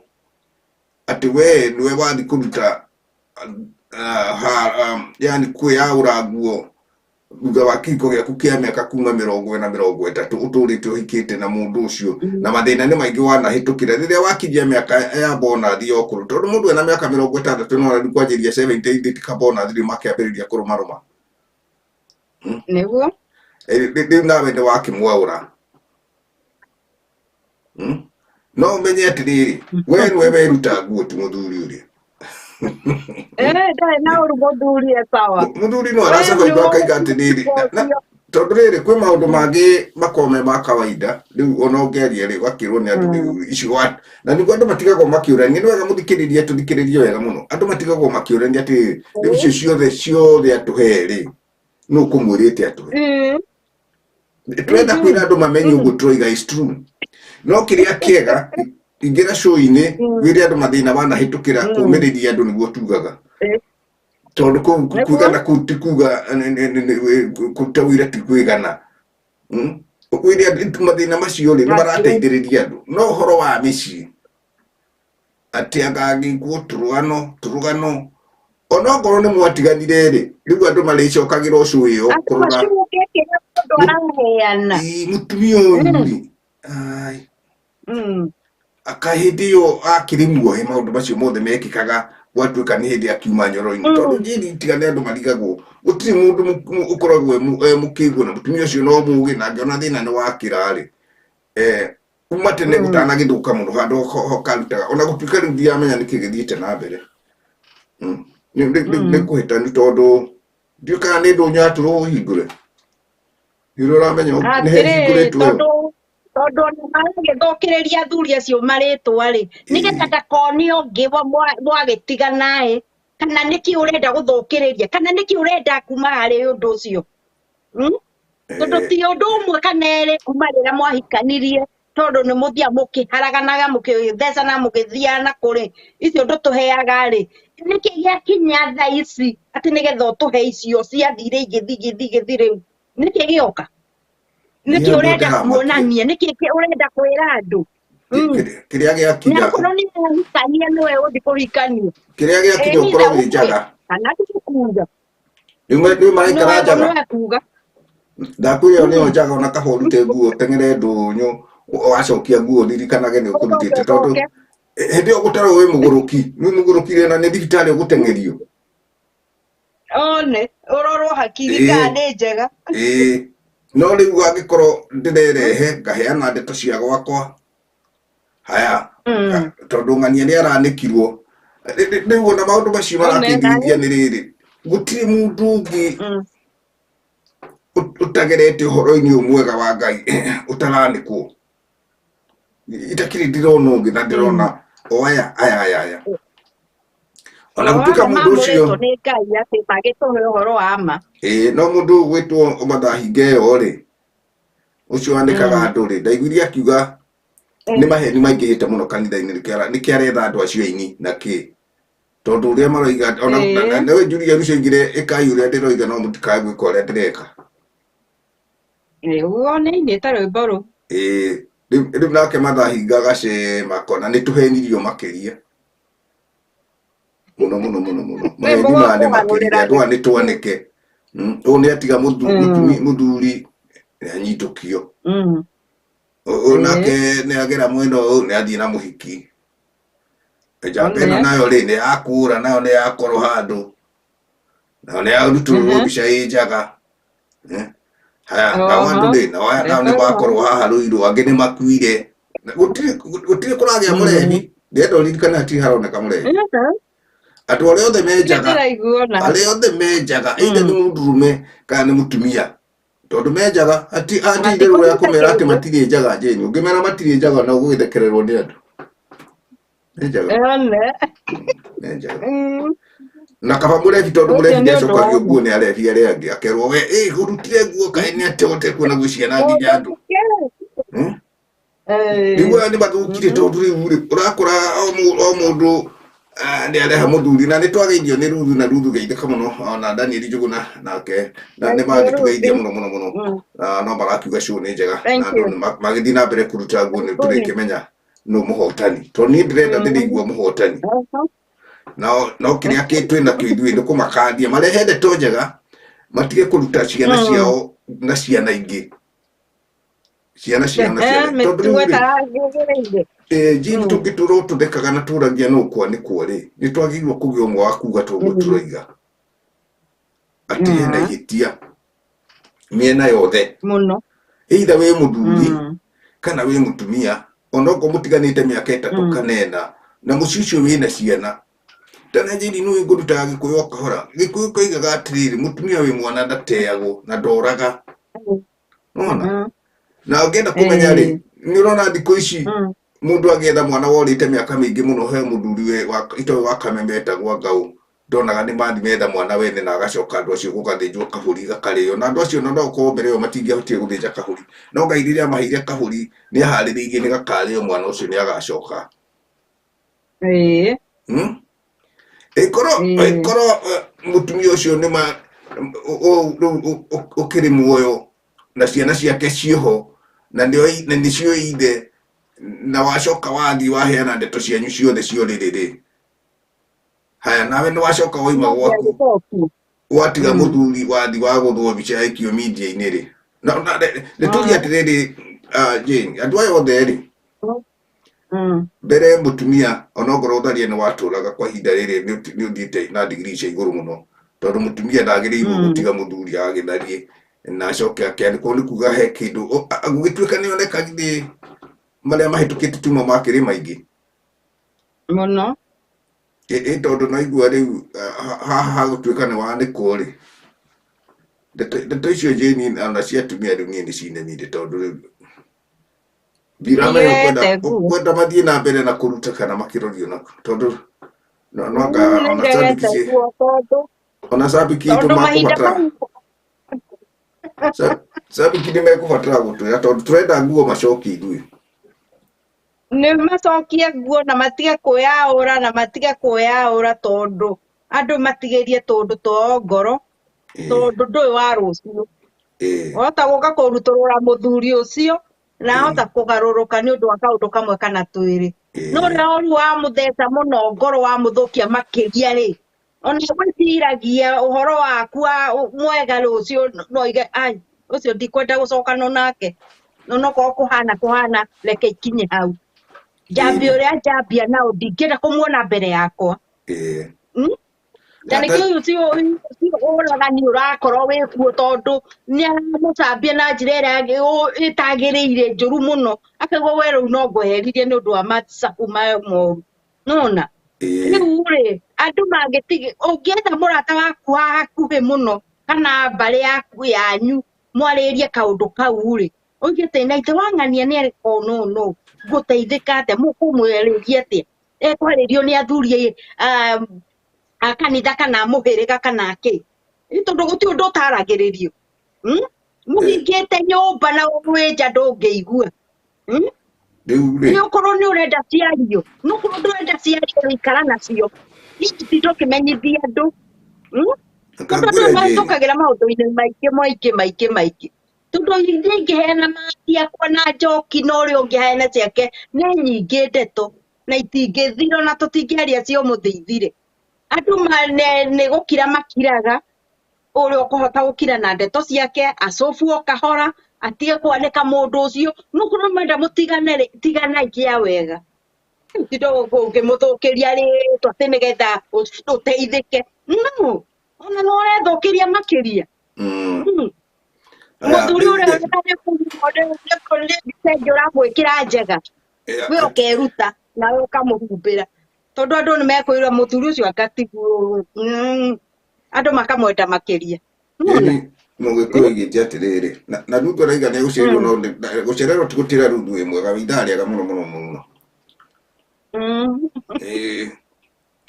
atĩ we nĩwe wathiĩ kũruta yani kwĩyaũra nguo thutha wa kĩhiko gĩaku kĩa mĩaka kuma 40 30 ũtũrĩte ũhikĩte na mũndũ ũcio na mathĩna nĩ maingĩ wanahĩtũkĩra rĩrĩa wakinyia mĩaka ya bonathi ya ũkũrũ tondũ mũndũ ena mĩaka 60 no arĩ kwanjĩrĩria 70 ithĩ ka bonathi rĩu makĩambĩrĩria kũrũmarũma. Nĩguo. Rĩu nawe nĩ wakĩmwaũra. No ũmenye atĩrĩrĩ we nĩwe weruta nguo ti mũthuri ũrĩa. Ndarĩ na ũru mũthuri e sawa. Mũthuri no aracaba akaiga atĩrĩrĩ tondũ rĩrĩ kwĩ maũndũ mangĩ makoragwo me ma kawaida rĩu ona ũngĩaria rĩ ũgakĩrwo nĩ andũ rĩu icio na nĩguo andũ matigagwo makĩũrania nĩ wega mũthikĩrĩrie tũthikĩrĩrie wega mũno andũ matigagwo makĩũrania atĩrĩrĩ rĩu icio ciothe ciothe atũhe rĩ nũ ũkũmwĩrĩte atũhe. Tũrenda kwĩra andũ mamenye ũguo tũroiga is true no kĩrĩa kĩega ingĩra show-inĩ wĩre andũ mathĩna wanahĩtũkĩra kũmĩrĩria andũ nĩguo tugaga tondũ kũu kwĩgana kũu ti kuga kũruta wĩra ti kwĩgana. Wĩre andũ mathĩna macio rĩ nĩ marateithĩrĩria andũ no ũhoro wa mĩciĩ atĩ angangĩkuo tũrũgano tũrũgano onokorwo nĩ mwatiganire rĩ rĩu andũ marĩcokagĩra ũcũ ĩyo Andũ kũrora macuke kĩrĩa mũndũ araheana. Ĩĩ, mũtumia ũyũ rĩ ai. Kaĩ hĩndĩ ĩyo akĩrĩ muohe maũndũ macio mothe mekĩkaga gwatuĩka nĩ hĩndĩ akiuma nyoro-inĩ tondũ njĩri tiga nĩ andũ marigagwo gũtirĩ mũndũ ũkoragwo e mũkĩgu na mũtumia ũcio no mũgĩ na angĩona thĩna nĩ wakĩra-rĩ kuma tene gũtanagĩthũka mũno handũ ho karutaga ona gũtuĩka rĩu ndiramenya nĩkĩ gĩthiĩte na mbere. Nĩ kũhĩtanu tondũ ndiũĩ kana nĩ ndũnyũ yatũrwo hingũre nĩ ũramenya nĩ hehingũrĩtwo ĩyo. Tondũ tondũ ona maragĩthũkĩrĩria athuri acio marĩtwa rĩ, nĩgetha ndakone ũngĩ mwagĩtigana ĩ, kana nĩkĩ ũrenda gũthũkĩrĩria, kana nĩkĩ ũrenda kuma harĩ ũndũ ũcio? Tondũ ti ũndũ ũmwe kana erĩ kuma rĩrĩa mwahikanirie, tondũ nĩ mũthiaga mũkĩharaganaga, mũkĩthecana, mũgĩthiaga na kũrĩ, icio ndũtũheaga rĩ, nĩkĩ gĩakinya thaa ici atĩ nĩgetha ũtũhe icio ciathire igĩthiĩ igĩthiĩ igĩthiĩ rĩu, nĩkĩ gĩoka? Nĩkĩ ũrenda kuonania, nĩkĩ ũrenda kwĩra andũ? Kĩrĩa gĩakinya Na okorwo nĩ ahikania nĩwe ũthiĩ kũhikania. Kĩrĩa gĩakinya ũkorwo wĩ njaga. Kana ti kuga. Rĩu maraikara njaga. Nĩwe kuga. Ndakwĩra ĩyo nĩyo njaga ona kaba ũrute nguo ũteng'ere ndũnyũ wacokia nguo ũririkanage nĩ ũkũrutĩte tondũ hĩndĩ ĩyo ũgũtarwo wĩ mũgũrũki wĩ mũgũrũki rĩ na nĩ thibitarĩ ũgũteng'erio. One ũrorwo hakiri kana nĩ njega. Ĩĩ no rĩu angĩkorwo ndĩrerehe ngaheana ndeto cia gwakwa haya tondũ ng'ania nĩ aranĩkirwo rĩu ona maũndũ macio marakĩndirithia nĩ rĩrĩ gũtirĩ mũndũ ũngĩ ũtagerete ũhoro-inĩ ũyũ mwega wa Ngai ũtaranĩkwo. Itakĩrĩ ndĩrona ũngĩ na ndĩrona o aya aya aya aya. Ona gũtuĩka mũndũ ũcio nĩ Ngai atĩ magĩtũhe ũhoro wa ma. Ĩĩ no mũndũ ũgwĩtwo Mathahinga ĩyo rĩ ũcio wanĩkaga andũ rĩ ndaiguire akiuga nĩ maheni maingĩhĩte mũno kanitha-inĩ nĩkĩo aretha andũ acio aini na kĩ tondũ ũrĩa maroiga ona nawe Julius ũcio oigire ĩkai ũrĩa ndĩroiga no mũtikae gwĩka ũrĩa ndĩreka. Nĩguo nĩ ainĩte rwĩmbo rũu. Ĩĩ rĩu nake Mathahinga agacema akona nĩ tũhenirio makĩria mũno mũno mũno mũno maheni maya nĩ makĩria andũ aya nĩ twanĩke. Ũyũ nĩ atiga mũthuri nĩ anyitũkio. Ũyũ nake nĩ agera mwena ũyũ nĩ athiĩ na mũhiki. Njamba ĩno nayo rĩ nĩ yakũra nayo nĩ yakorwo handũ nayo nĩ yarutũrũrwo mbica ĩ njaga. Haya nao andũ rĩ nao aya nao nĩ makorwo haha Ruiru angĩ nĩ makuire. Gũtirĩ kũragĩa mũrebi ndĩrenda ũririkane hatirĩ haroneka mũrebi. Andũ arĩa othe menjaga arĩa othe menjaga either nĩ mũndũrũme kana nĩ mũtumia tondũ menjaga hatirĩ itherũ rĩa kũmera atĩ matirĩ njaga Jane ũngĩmera matirĩ njaga no ũgũgĩthekererwo nĩ andũ. Menjaga. Menjaga. Na kaba mũrebi tondũ mũrebi nĩacokagio nguo nĩ arebi arĩa angĩ akerwo we ĩ ũrutire nguo kaĩ nĩ atĩa ũtekuona nguo ciana nginya andũ. Rĩu aya nĩ mathũkire tondũ rĩu rĩ ũrakora o mũndũ nĩ areha mũthuri na nĩ twageithio nĩ Ruthu na Ruthu geithĩka mũno ona Daniel Njuguna nake na nĩ mangĩtũgeithia mũno mũno mũno no marakiuga show nĩ njega na andũ magĩthiĩ na mbere kũruta nguo nĩ tũrĩkĩmenya nũ mũhotani tondũ niĩ ndĩrenda ndĩrĩigua mũhotani no kĩrĩa twĩ nakĩo ithuĩ nĩ kũmakandia marehe ndeto njega matige kũruta ciana ciao na ciana ingĩ ciana ciana ciana tondũ rĩu rĩ Jane tũngĩtũra tũthekaga na tũragia nũ kwanĩkwo rĩ nĩ twagĩrĩirwo kũgĩa ũmwe wa kuga toguo tũroiga atĩ hena ihĩtia mĩena yothe mũno either wĩ mũthuri kana wĩ mũtumia onokorwo mũtiganĩte mĩaka ĩtatũ kana ĩna na mũciĩ ũcio wĩna ciana tena Jane nĩ ngũrutaga gĩkũyũ o kahora gĩkũyũ koigaga atĩrĩrĩ mũtumia wĩ mwana ndateagwo na ndoraga nona na ũngĩenda kũmenya rĩ nĩ ũrona thikũ ici mũndũ agĩetha mwana worĩte mĩaka mĩingĩ mũno he mũthuri itoĩ wa Kameme etagwo Ngaũ ndonaga nĩ mathi metha mwana wene na agacoka andũ acio gũgathĩnjwo kabũri gakarĩo na andũ acio no gũkorwo mbere ĩyo matingĩahotire gũthĩnja kabũri no Ngai rĩrĩa amaheire kabũri nĩ aharĩrĩirie nĩ gakarĩo mwana ũcio nĩ agacoka. Ĩkorwo mũtumia ũcio nĩ ma rĩu ũkĩrĩ muoyo na ciana ciake ciĩho na nĩcio ithe na wacoka wathiĩ waheana ndeto cianyu ciothe cia ũrĩrĩ rĩ haya nawe nĩ wacoka waima gwaku watiga mũthuri wathi wagũthwo mbica yaikio media-inĩ rĩ nĩ tũrie atĩrĩrĩ Jane andũ aya othe rĩ Mbere mũtumia onokorwo ũtharia nĩ watũraga kwa ihinda rĩrĩ nĩ ũthiĩte na ndigiri cia igũrũ mũno, tondũ mũtumia ndagĩrĩirwo gũtiga mũthuri agĩtharie na acoke akĩanĩkwo, nĩ kuga he kĩndũ gũgĩtuĩka nĩ oneka githĩ marĩa mahĩtũkĩte tuma makĩrĩ maingĩ Mũno. Ĩ tondũ naigua rĩu haha hagũtuĩka nĩ wanĩkwo rĩ, ndeto icio Jane ona cia atumia rĩu niĩ nĩ cinemire, tondũ rĩu ndiramenya ũkwenda Nĩiregete nguo. ũkwenda mathiĩ na mbere na kũruta kana makĩrorio nako, tondũ no no anga ona Nĩiregete cambiki nguo tondũ ona cambiki itũ tondũ mahinda makũbatara mau cambiki nĩ mekũbatara gũtwĩra, tondũ tũrenda nguo macokie ithuĩ. Nĩ macokie nguo na matige kwĩyaũra na matige kwĩyaũra, tondũ andũ matigĩrie tũndũ twao ngoro, tondũ ndũĩ wa rũciũ. Wahota gũka kũrutũrũra mũthuri ũcio na ahota kũgarũrũka nĩ ũndũ wa kaũndũ kamwe kana twĩrĩ. No ũrĩa ũru wamũtheca mũno ngoro wamũthũkia makĩria rĩ, ona gwĩciragia ũhoro waku wa mwega rũciũ no oige ai ũcio ndikwenda gũcokana nake, no nokorwo kũhana kũhana reke ikinye hau njambia ũrĩa njambia nao ndingĩenda kũmuona mbere yakwa. Na nĩkĩo ũyũ ti ũragani ũrakorwo wĩ kuo, tondũ nĩ aramũcambia na njĩra ĩrĩa ĩtagĩrĩire njũru mũno, akaigua we rĩu no ngweheririe nĩ ũndũ wa macabu mayo moru nona. Rĩu rĩ, andũ mangĩtiga, ũngĩetha mũrata waku wa hakuhĩ mũno kana mbarĩ yaku yanyu mwarĩrie kaũndũ kau rĩ, ũige atĩ na ithe wang'ania nĩ areka ũũ no no ngũteithĩka atĩa, mũkũmwarĩria atĩa, ekwarĩrio nĩ athuri a kanitha kana mũhĩrĩga kana kĩ, tondũ gũtirĩ ũndũ ũtaragĩrĩrio. Mũhingĩte nyũmba na wĩ nja ndũngĩigua. Rĩu rĩ Nĩ ũkorwo nĩ ũrenda ciario, no ũkorwo ndũrenda ciario ikara nacio, hihi ndũkĩmenyithia andũ. Tondũ andũ Ngwĩre Jane. mahĩtũkagĩra maũndũ-inĩ maingĩ maingĩ maingĩ maingĩ, tondũ niĩ ingĩheana ciakwa na njoki na ũrĩa ũngĩheana ciake nĩ nyingĩ ndeto na itingĩthira, ona tũtingĩaria cia ũmũthĩ ithire. Andũ nĩ gũkira makiraga, ũrĩa ũkũhota gũkira na ndeto ciake acobu o kahora atige kwanĩka mũndũ ũcio, no korwo mwenda mũtigane rĩ, tiganai kĩa wega, tindo ũngĩmũthũkĩria rĩtwa atĩ nĩgetha ũteithĩke, no ona no ũrethũkĩria makĩria. Mũthuri ũrĩa nĩ ũramwĩkĩra njega, we ũkeruta nawe ũkamũhumbĩra, tondũ andũ nĩ mekwĩra mũthuri ũcio angatigwo, andũ makamwenda makĩria. Nĩwona? Mũgĩkũyũ oigĩte atĩrĩrĩ, na Rundu arauga nĩ gũcererwo, no gũcererwo ti gũtĩra Rundu wĩ mwega, wĩ ithaa rĩega mũno mũno mũno.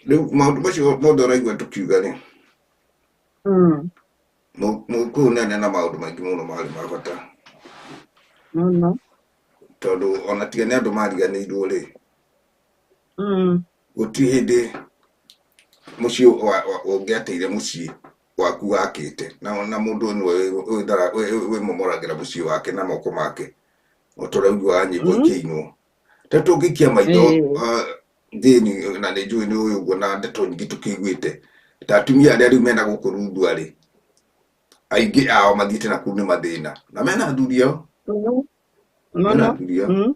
Rĩu maũndũ macio mothe ũraigua tũkiuga rĩ, Mũgĩkũyũ nĩ na maũndũ maingĩ mũno marĩ ma bata. Mũno. Tondũ ona tiga nĩ andũ mariganĩirwo rĩ, gũtirĩ hĩndĩ mũciĩ ũngĩateire mũciĩ waku wakĩte na mũndũ nĩwe wĩmomoragĩra mũciĩ wake na moko make, o ta ũrĩa ũiguaga nyĩmbo ikĩinwo. Ta tũngĩikia maitho thĩinĩ, na nĩ njũĩ nĩ ũĩ ũguo na ndeto nyingĩ tũkĩiguĩte, ta atumia arĩa rĩu mena gũkũ Rundua rĩ, aingĩ ao mathiĩte na kũu nĩ mathĩna na mena athuri ao. Mena athuri ao.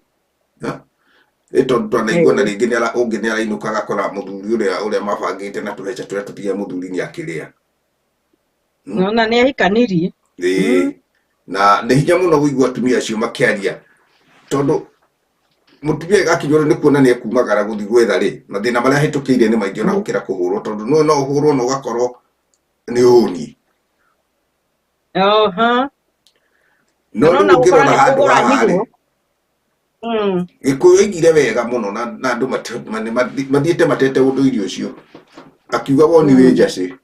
Ĩ tondũ twanaigua na rĩngĩ ũngĩ nĩ arainũka agakora mũthuri ũrĩa ũrĩa mabangĩte na tũbeca tũrĩa tũtigia mũthuri nĩ akĩrĩa. Nona nĩ ahikanirie. Ĩĩ. Na nĩ hinya mũno kũigua atumia acio makĩaria, tondũ mũtumia akinywo nĩ kuona nĩ ekumagara gũthiĩ gwetha rĩ, mathĩna marĩa ahĩtũkĩire nĩ maingĩ ona gũkĩra kũhũrwo, tondũ no no ũhũrwo na ũgakorwo nĩ ũni. No rĩu Nona gũkora ũngĩrora nĩ handũ haha rĩ, kũgũranirwo. Gĩkũyũ oigire wega mũno na andũ mathiĩte matete ũndũire ũcio, akiuga woni wĩ njacĩ.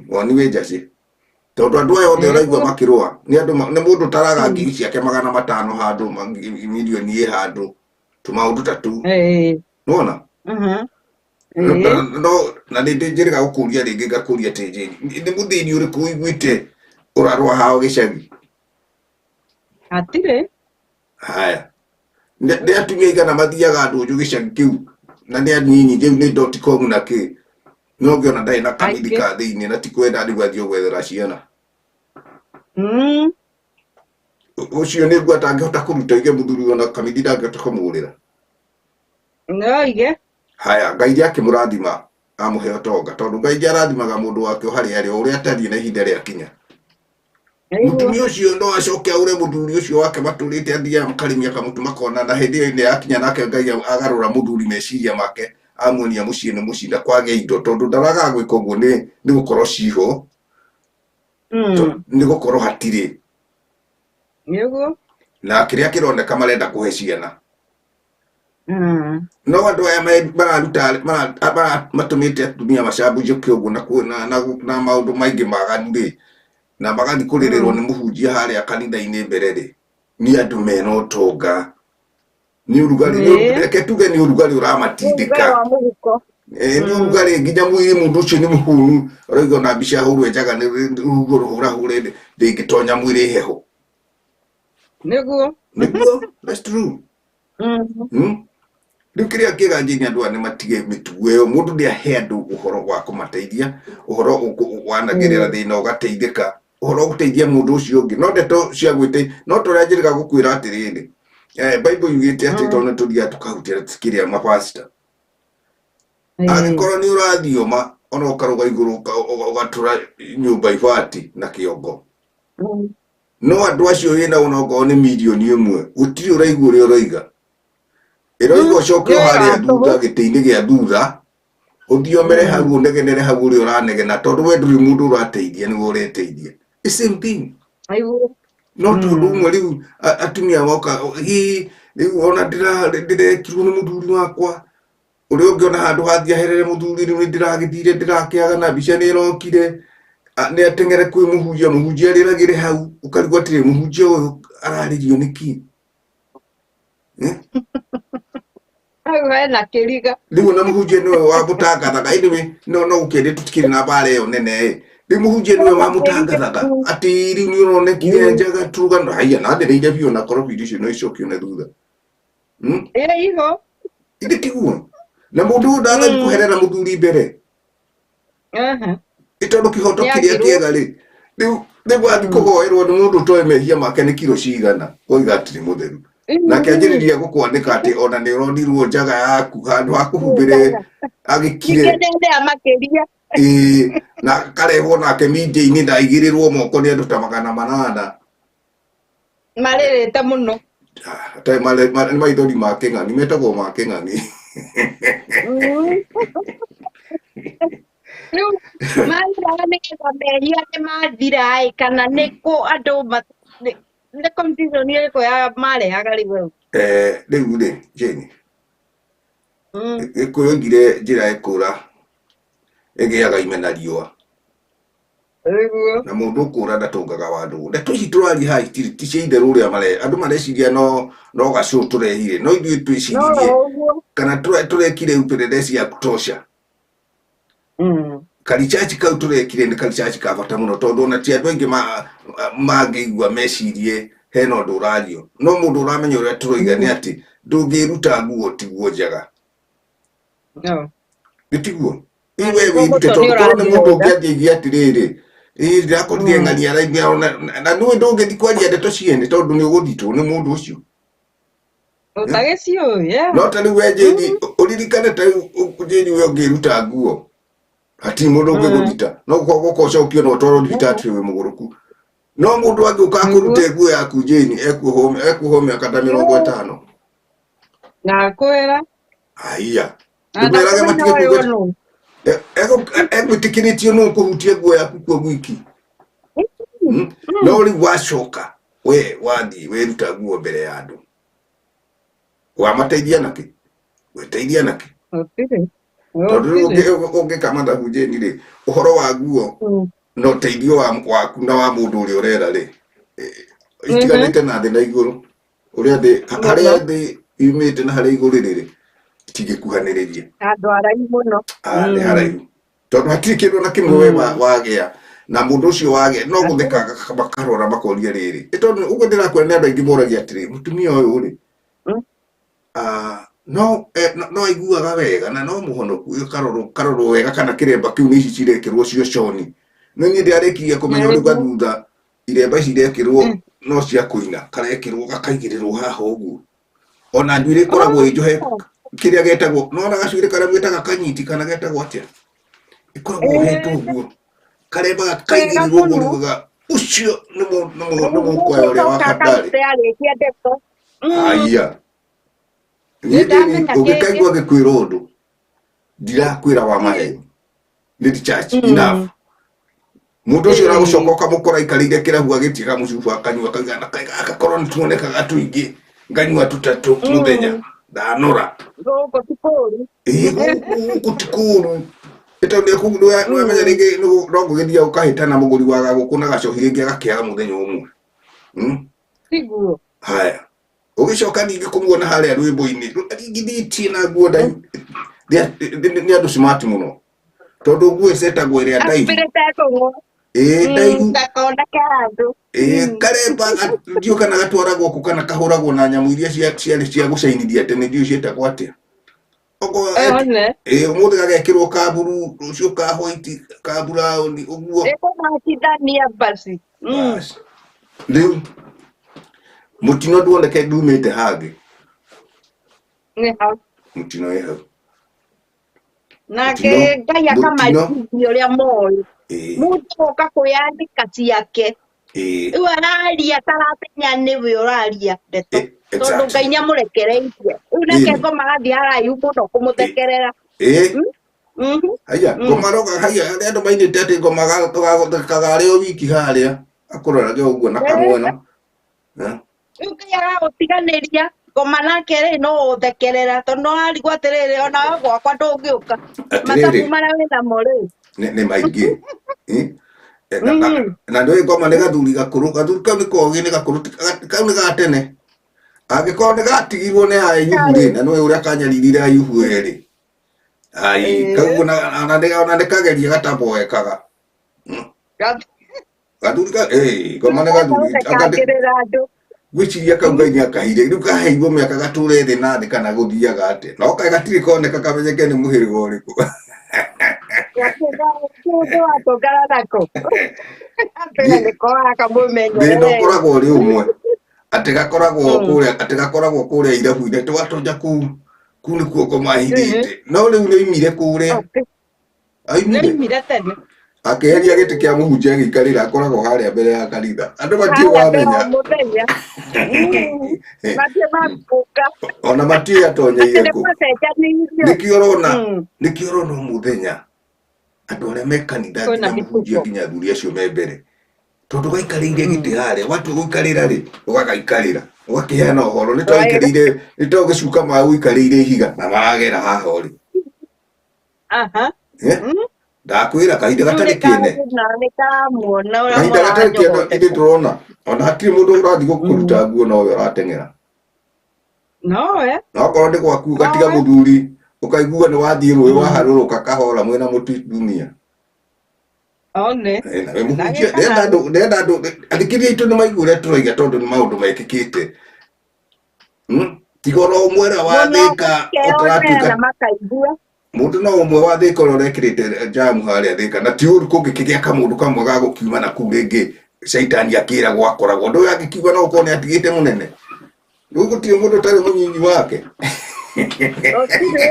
Woni wĩ njacĩ, tondũ andũ aya othe ũraigua makĩrũa nĩ andũ nĩ mũndũ ũtaraga ngiri ciake 500 handũ mirioni ĩ handũ tũmaũndũ ta tũu. Nĩwona? No na nĩ njĩrĩga gũkũria rĩngĩ, ngakũria atĩ Jane, nĩ mũthĩni ũrĩkũ ũiguĩte ũrarũa hao gĩcagi? Hatirĩ. Haya, nĩ atumia aigana mathiaga ndũnyũ gĩcagi kĩu, na nĩ anyinyi rĩu nĩ dot com na kĩ, no ngĩona ndarĩ na kamiri Aingĩ. ka thĩinĩ na ti kwenda rĩu athiĩ gwethera ciana. Ũcio nĩ nguo atangĩhota kũruta oige mũthuri ona kamithi ndangĩhota kũmũgũrĩra. No oige. Haya, Ngai nĩ akĩmũrathima amũhe ũtonga, tondũ Ngai nĩ arathimaga mũndũ wake o harĩa arĩ, o ũrĩa atariĩ na ihinda rĩakinya. Nĩguo. Mũtumia ũcio no acoke aũre mũthuri ũcio wake matũrĩte athiaga makarĩmia kamũtu makona, na hĩndĩ ĩyo yakinya nake Ngai agarũra mũthuri meciria make, amuonia mũciĩ nĩ mũciĩ na kwage indo, tondũ ndaragaga gwĩka ũguo nĩ gũkorwo ciho, nĩ gũkorwo hatirĩ. Nĩguo. Na kĩrĩa kĩroneka marenda kũhe ciana. No andũ aya mararuta matũmĩte atumia macambũjũke ũguo na maũndũ maingĩ maganu rĩ, na magathiĩ kũrĩrĩrwo nĩ mũhunjia harĩa kanitha-inĩ mbere rĩ, nĩ andũ mena ũtonga. Nĩ ũrugarĩ, reke tuge nĩ ũrugarĩ ũramatindĩka. Wa mũhuko. Nĩ ũrugarĩ nginya mwĩrĩ mũndũ ũcio nĩ mũhũnu, ũrauga ona mbica hũrwe njaga nĩ rũhuho rũhũrahũre ndĩngĩtonya mwĩrĩ heho. Nĩguo. Nĩguo, that's true. Rĩu kĩrĩa kĩega njĩni andũ aya nĩ matige mĩtugo ĩyo, mũndũ nĩ ahe andũ ũhoro wa kũmateithia, ũhoro wanagerera thĩna ũgateithĩka, ũhoro wa gũteithia mũndũ ũcio ũngĩ, no ndeto cia gwĩte, no ta ũrĩa njĩrĩga gũkwĩra atĩrĩrĩ, Bible yugĩte atĩ tondũ nĩ tũthiaga tũkahutia kĩrĩa mapasta, angĩkorwo nĩ ũrathioma ona ũkarũga igũrũ ũgatũra nyũmba ibati na kĩongo, no andũ acio wĩna ona okorwo nĩ mirioni ĩmwe gũtirĩ ũraigua ũrĩa ũroiga, ĩroiga ũcoke o harĩa thutha gĩtĩ-inĩ gĩa thutha ũthiomere hau ũnegenere hau ũrĩa ũranegena, tondũ we ndũrĩ mũndũ ũrateithia, nĩwe ũreteithia. The same thing. No tondũ ũmwe rĩu atumia moka, ĩ rĩu ona ndĩrekirwo nĩ mũthuri wakwa, ũrĩa ũngĩ ona handũ hathiĩ aherere mũthuri, rĩu nĩndĩragĩthire ndĩrakĩaga na mbica nĩ ĩrokire, nĩ ateng'ere kwĩ mũhunjia, mũhunjia arĩragĩre hau, ũkarigwo atĩrĩ mũhunjia ũyũ ararĩrio nĩkĩ? Hau hena kĩriga. Rĩu ona mũhunjia nĩwe wamũtangathaga, anyway, no gũkĩendie tũtikĩrĩ na mbara ĩyo nene ĩ. Rĩu mũhunjia nĩwe wamũtangathaga atĩ rĩu nĩ ũronekire njaga turugano, haiya na ndereire biũ na korwo biũ icio no icokio na thutha. Ĩ iho. Ithe tiguo. Na mũndũ ũyũ ndathiĩ kũherera mũthuri mbere. Nĩ tondũ kĩhoto kĩrĩa kĩega rĩ, rĩu rĩu athiĩ kũhoerwo nĩ mũndũ ũtoĩ mehia make nĩ kiro cigana, oiga atĩ nĩ mũtheru. Nake anjĩrĩria gũkwanĩka atĩ ona nĩ ũronirwo njaga yaku handũ ha kũhumbĩre agĩkire. Ningĩ makĩria. Ĩĩ, na akarehwo nake media-inĩ na aigĩrĩrwo moko nĩ andũ ta 800. Marĩrĩte mũno. Nĩ maithori ma kĩng'ang'i, metagwo ma kĩng'ang'i. Rĩu marĩraga nĩgetha mehia nĩ mathira ĩ, kana nĩ kũ andũ nĩ confusion ĩrĩkũ ya marehaga rĩu hau? Rĩu rĩ, Jane, Gĩkũyũ oigire njĩra ĩkũra ĩgĩaga imena riũa. Nĩguo. Na mũndũ ũkũra ndatũngaga wa ndũgũ. Ndeto ici tũraria haha itirĩ ti cia itherũ ũrĩa andũ mareciria no gacũ tũrehire, no ithuĩ twĩciririe No ũguo. kana tũrekire upelelezi ya kutosha. Karichachi kau tũrekire nĩ karichachi ka bata mũno, tondũ ona ti andũ aingĩ mangĩigua mecirie hena ũndũ ũrario. No mũndũ ũramenya ũrĩa tũroiga nĩ atĩ ndũngĩruta nguo tiguo njega. No. Nĩ tiguo? Rĩu we wĩrute, tondũ korwo nĩ mũndũ ũngĩ angĩigue atĩrĩrĩ, ĩĩ ndĩrakorire ng'ania araigua ona, na nĩũĩ ndũngĩthiĩ kwaria ndeto ciene tondũ nĩ ũgũthitwo nĩ mũndũ ũcio. Ũtagĩciũĩ, yeah. No ta rĩu we Jane, ũririkane ta rĩu Jane we ũngĩruta nguo, hatirĩ mũndũ ũngĩgũthita. No gũkorwo gũka ũcokio na ũtwarwo thibitarĩ atĩ wĩ mũgũrũku. No mũndũ angĩũka akũrute nguo yaku Jane, ekuohwo mĩaka ta 50. Nakwĩra. Haiya. Ndũmerage matige kuga egwĩtĩkĩrĩtio nũ kũhutia nguo yaku kuo gwiki. No rĩu wacoka we wathiĩ weruta nguo mbere ya andũ, wamateithia nakĩ? Weteithia nakĩ? Tondũ rĩu ũngĩka mathabu Jane rĩ, ũhoro wa nguo na ũteithio waku na wa mũndũ ũrĩa ũrera rĩ, itiganĩte na thĩ na igũrũ. Ũrĩa thĩ, harĩa thĩ yumĩte na harĩa igũrũ rĩ, itingĩkuhanĩrĩria. Handũ haraihu mũno. Nĩ haraihu. Tondũ hatirĩ kĩndũ ona kĩmwe we wagĩa na mũndũ ũcio wagĩa no gũtheka makarora makoria rĩrĩ. Ĩ tondũ ũguo ndĩrakwĩra nĩ andũ aingĩ moragia atĩrĩ, mũtumia ũyũ rĩ, no aiguaga wega na no mũhonoku, karorwo wega kana kĩremba kĩu nĩ ici cirekĩrwo cio coni. No niĩ ndĩrarĩkirie kũmenya rĩu gathutha iremba ici irekĩrwo no cia kũina karekĩrwo gakaigĩrĩrwo haha ũguo ona njuĩrĩ ĩkoragwo ĩ njohe kĩrĩa getagwo nona gacuĩrĩ karĩa mwĩtaga kanyiti kana getagwo atĩa ĩkoragwo ohetwo ũguo karemba Wega gakaigĩrĩrwo ũguo mũno. riugaga ũcio nĩ mũkwayo ũrĩa wa Ũcoka bandari akarute arĩkia ndeto. Haiya Nĩ niĩ ndamenya kĩngĩ. ũngĩkaigua ngĩkwĩra ũndũ ndirakwĩra wa maheni nĩ church enough mũndũ ũcio ũragũcoka ũkamũkora aikarĩire kĩrabu agĩtiga mũcuba akanyua akauga na kaĩ gaka korwo nĩ tuonekaga tũingĩ nganyua tũtatũ mũthenya ndanora Gũkũ ti kũũru. ĩĩ gũkũ gũkũ ti kũũru Nĩ tondũ nĩwamenya rĩngĩ no ngũgĩthiaga ũkahĩtana mũgũri wa gagũkũ na gacohi rĩngĩ agakĩaga mũthenya ũmwe. Tiguo. Haya ũgĩcoka ningĩ kũmuona harĩa rwĩmbo-inĩ aringithĩtie na nguo ndaihu nĩ andũ smart mũno tondũ nguo ĩcetagwo ĩrĩa ndaihu Ahumbĩrĩte ndũng'ũ. ĩĩ ndaihu Gakoneke handũ. ĩĩ karemba ndiũ kana gatwaragwo kũ kana kahũragwo na nyamũ iria ciarĩ cia gũcainithia tene ndiũ ciĩtagwo atĩa okorwo One. ĩĩ ũmũthĩ gagekĩrwo ka mburu rũciũ ka white ka brown ũguo Ĩkũmacindania basi. Bas. Rĩu mũtino nduoneke ndumĩte hangĩ Nĩ hau. mũtino wĩ hau Nake Mũtino- Ngai mũtino. akamarigithia ũrĩa moĩ. ĩĩ Mũndũ oka kwĩyandĩka ciake. ĩĩ Rĩu araria taramenya nĩwe ũraria ndeto. Tondũ exactly. Ngai nĩamũrekereirie. Rĩu nake Ĩni. ngoma agathiĩ haraihu mũno kũmũthekerera. ĩĩ Mhm. haiya ngoma roga haiya arĩa andũ mainĩte atĩ ngoma gathekaga arĩ o wiki harĩa akũrorage ũguo na kamwena Eh? Rĩu Ngai aragũtiganĩria ngoma nake rĩ no ũthekerera tondũ no arigwo atĩrĩrĩ ona we gwakwa ndũngĩũka. Atĩrĩrĩ. Mathabu marĩa wĩnamo rĩ. Nĩ maingĩ Eh? Eh, na nĩ ngoma nĩ gathuri gakũrũ gathuri kau nĩ kogĩ nĩ gakũrũ kau nĩ ga tene angĩkorwo nĩ gatigirwo nĩ Ayubu rĩ na nĩwe ũrĩa kanyaririre Ayubu erĩ ai kau ona nĩ kageria gataboekaga gathuri ka eh ngoma nĩ gathuri anga Gathekagĩrĩra andũ. Ngwĩciria kau Ngai nĩ akahire rĩu kaheirwo mĩaka gatũre thĩ na thĩ kana gũthiaga atĩa no kaĩ gatirĩ koneka kamenyeke nĩ mũhĩrĩga ũrĩkũ Kĩndũ watũngana nako. Atĩra nĩko thĩna akamũmenyerere. ũkoragwo ũrĩ ũmwe atĩ gakoragwo kũrĩa atĩ gakoragwo kũrĩa irabu-inĩ twatonya kũu kũu nĩkuo ngoma ahithĩte no rĩu nĩ oimire kũrĩa aimire Nĩoimire tene. akĩeheria gĩtĩ kĩa mũhunjia agĩikarĩra akoragwo harĩa mbere ya kanitha andũ matiĩ Harĩa mbere wamenya o mũthenya. Matiĩ mambũka. ona matiĩ Atĩ atonyeire nĩ kũ gwacenjanirio. nĩkĩo ũrona nĩkĩo ũrona o mũthenya andũ arĩa me kanitha Kwĩna nginya mũhunjia mĩhuko. nginya athuri acio me mbere tondũ gaikarĩire gĩtĩ harĩa watua gũikarĩra rĩ ũgagaikarĩra ũgakĩheana ũhoro nĩ twaikarĩire nĩ togĩcuka ma ũikarĩire ihiga na maragera haha ũrĩ Aha. Eh? Ndakwĩra kahinda Rĩu gatarĩ kĩene nĩ karamuona ũrĩa kahinda gatarĩ kĩene mũranyogoteka. ithuĩ tũrona ona hatirĩ mũndũ ũrathiĩ gũkũruta nguo nowe ũrateng'era Nowe. na okorwo nĩ gwaku ũgatiga Nowe. mũthuri ũkaigua nĩ wathiĩ rũĩ waharũrũka kahora mwĩna mũtumia One. Eh, nawe mũhunjia Ndagĩka ndĩrenda andũ ndĩrenda andũ athikĩrĩria aitũ nĩ maigua ũrĩa tũroiga tondũ nĩ maũndũ mekĩkĩte Tiga oro ũmwe ũrĩa Mũno wathĩka makeyonera ũtaratuĩka na makaigua. Mũndũ no ũmwe wa thĩka ũrĩa ũrekĩrĩte jamu harĩa thĩka na ti ũru kũngĩkĩgĩa kamũndũ kamwe ga gũkiuma na kũu rĩngĩ caitani akĩragwo akoragwo ũndũ ũyũ angĩkiuga no ũkorwo nĩ atigĩte mũnene rĩu gũtirĩ mũndũ ũtarĩ mũnyinyi wake Gũtirĩ.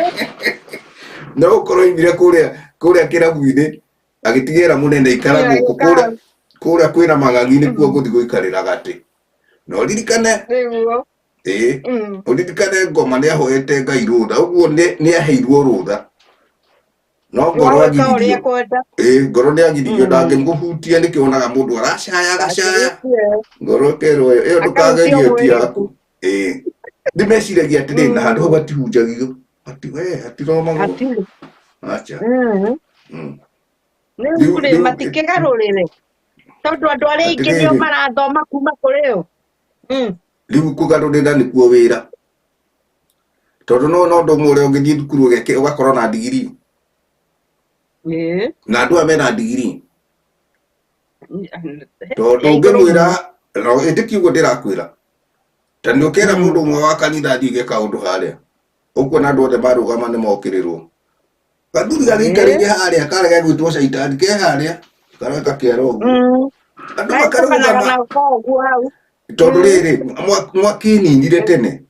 no ũkorwo oimire kũrĩa kũrĩa kĩrabu-inĩ agĩtigĩra mũnene ikara gũkũ kũrĩa kũrĩa kwĩna mang'ang'i nĩkuo ngũthiĩ gũikarĩra gatĩ na ũririkane Nĩguo. Ĩĩ ũririkane ngoma nĩ ahoete Ngai rũtha ũguo nĩ aheirwo rũtha no ngoro Wa gwĩka ũrĩa agiririo ekwenda. Ĩĩ ngoro nĩ agiririo ndangĩmũhutia nĩkĩo wonaga mũndũ aracaya agacaya ngoro ĩkerwo ĩyo Akahutio ndũkagerie ti mwĩrĩ. yaku ĩĩ ndĩmeciragia atĩrĩrĩ na handũ hau hatihunjagio hati we hatiromagwo Hatirĩ. acha Rĩu Rĩu rĩ rĩu matikĩgarũrĩre tondũ andũ arĩa aingĩ nĩo atĩrĩrĩ marathoma kuma kũrĩ o. Rĩu kũgarũrĩra nĩkuo wĩra tondũ no no ũndũ ũmwe ũrĩa ũngĩthiĩ thukuru ũgeke ũgakorwo na ndigiri Ĩĩ. na andũ aya mena ndigiri tondũ Ya igũrũ ũngĩmwĩra mũno. no ĩndĩ ti ũguo ndĩrakwĩra ta nĩ ũkera mũndũ ũmwe wa kanitha athiĩ ge kaũndũ harĩa ũkuona andũ othe marũgama nĩ mokĩrĩrwo gathuri gagĩikarĩire harĩa karega gwĩtwo caitani ke harĩa karega gakĩara ũguo andũ Magĩtũkanaga makarũgama nako ũguo hau. Tondũ rĩrĩ mwakĩninire tene.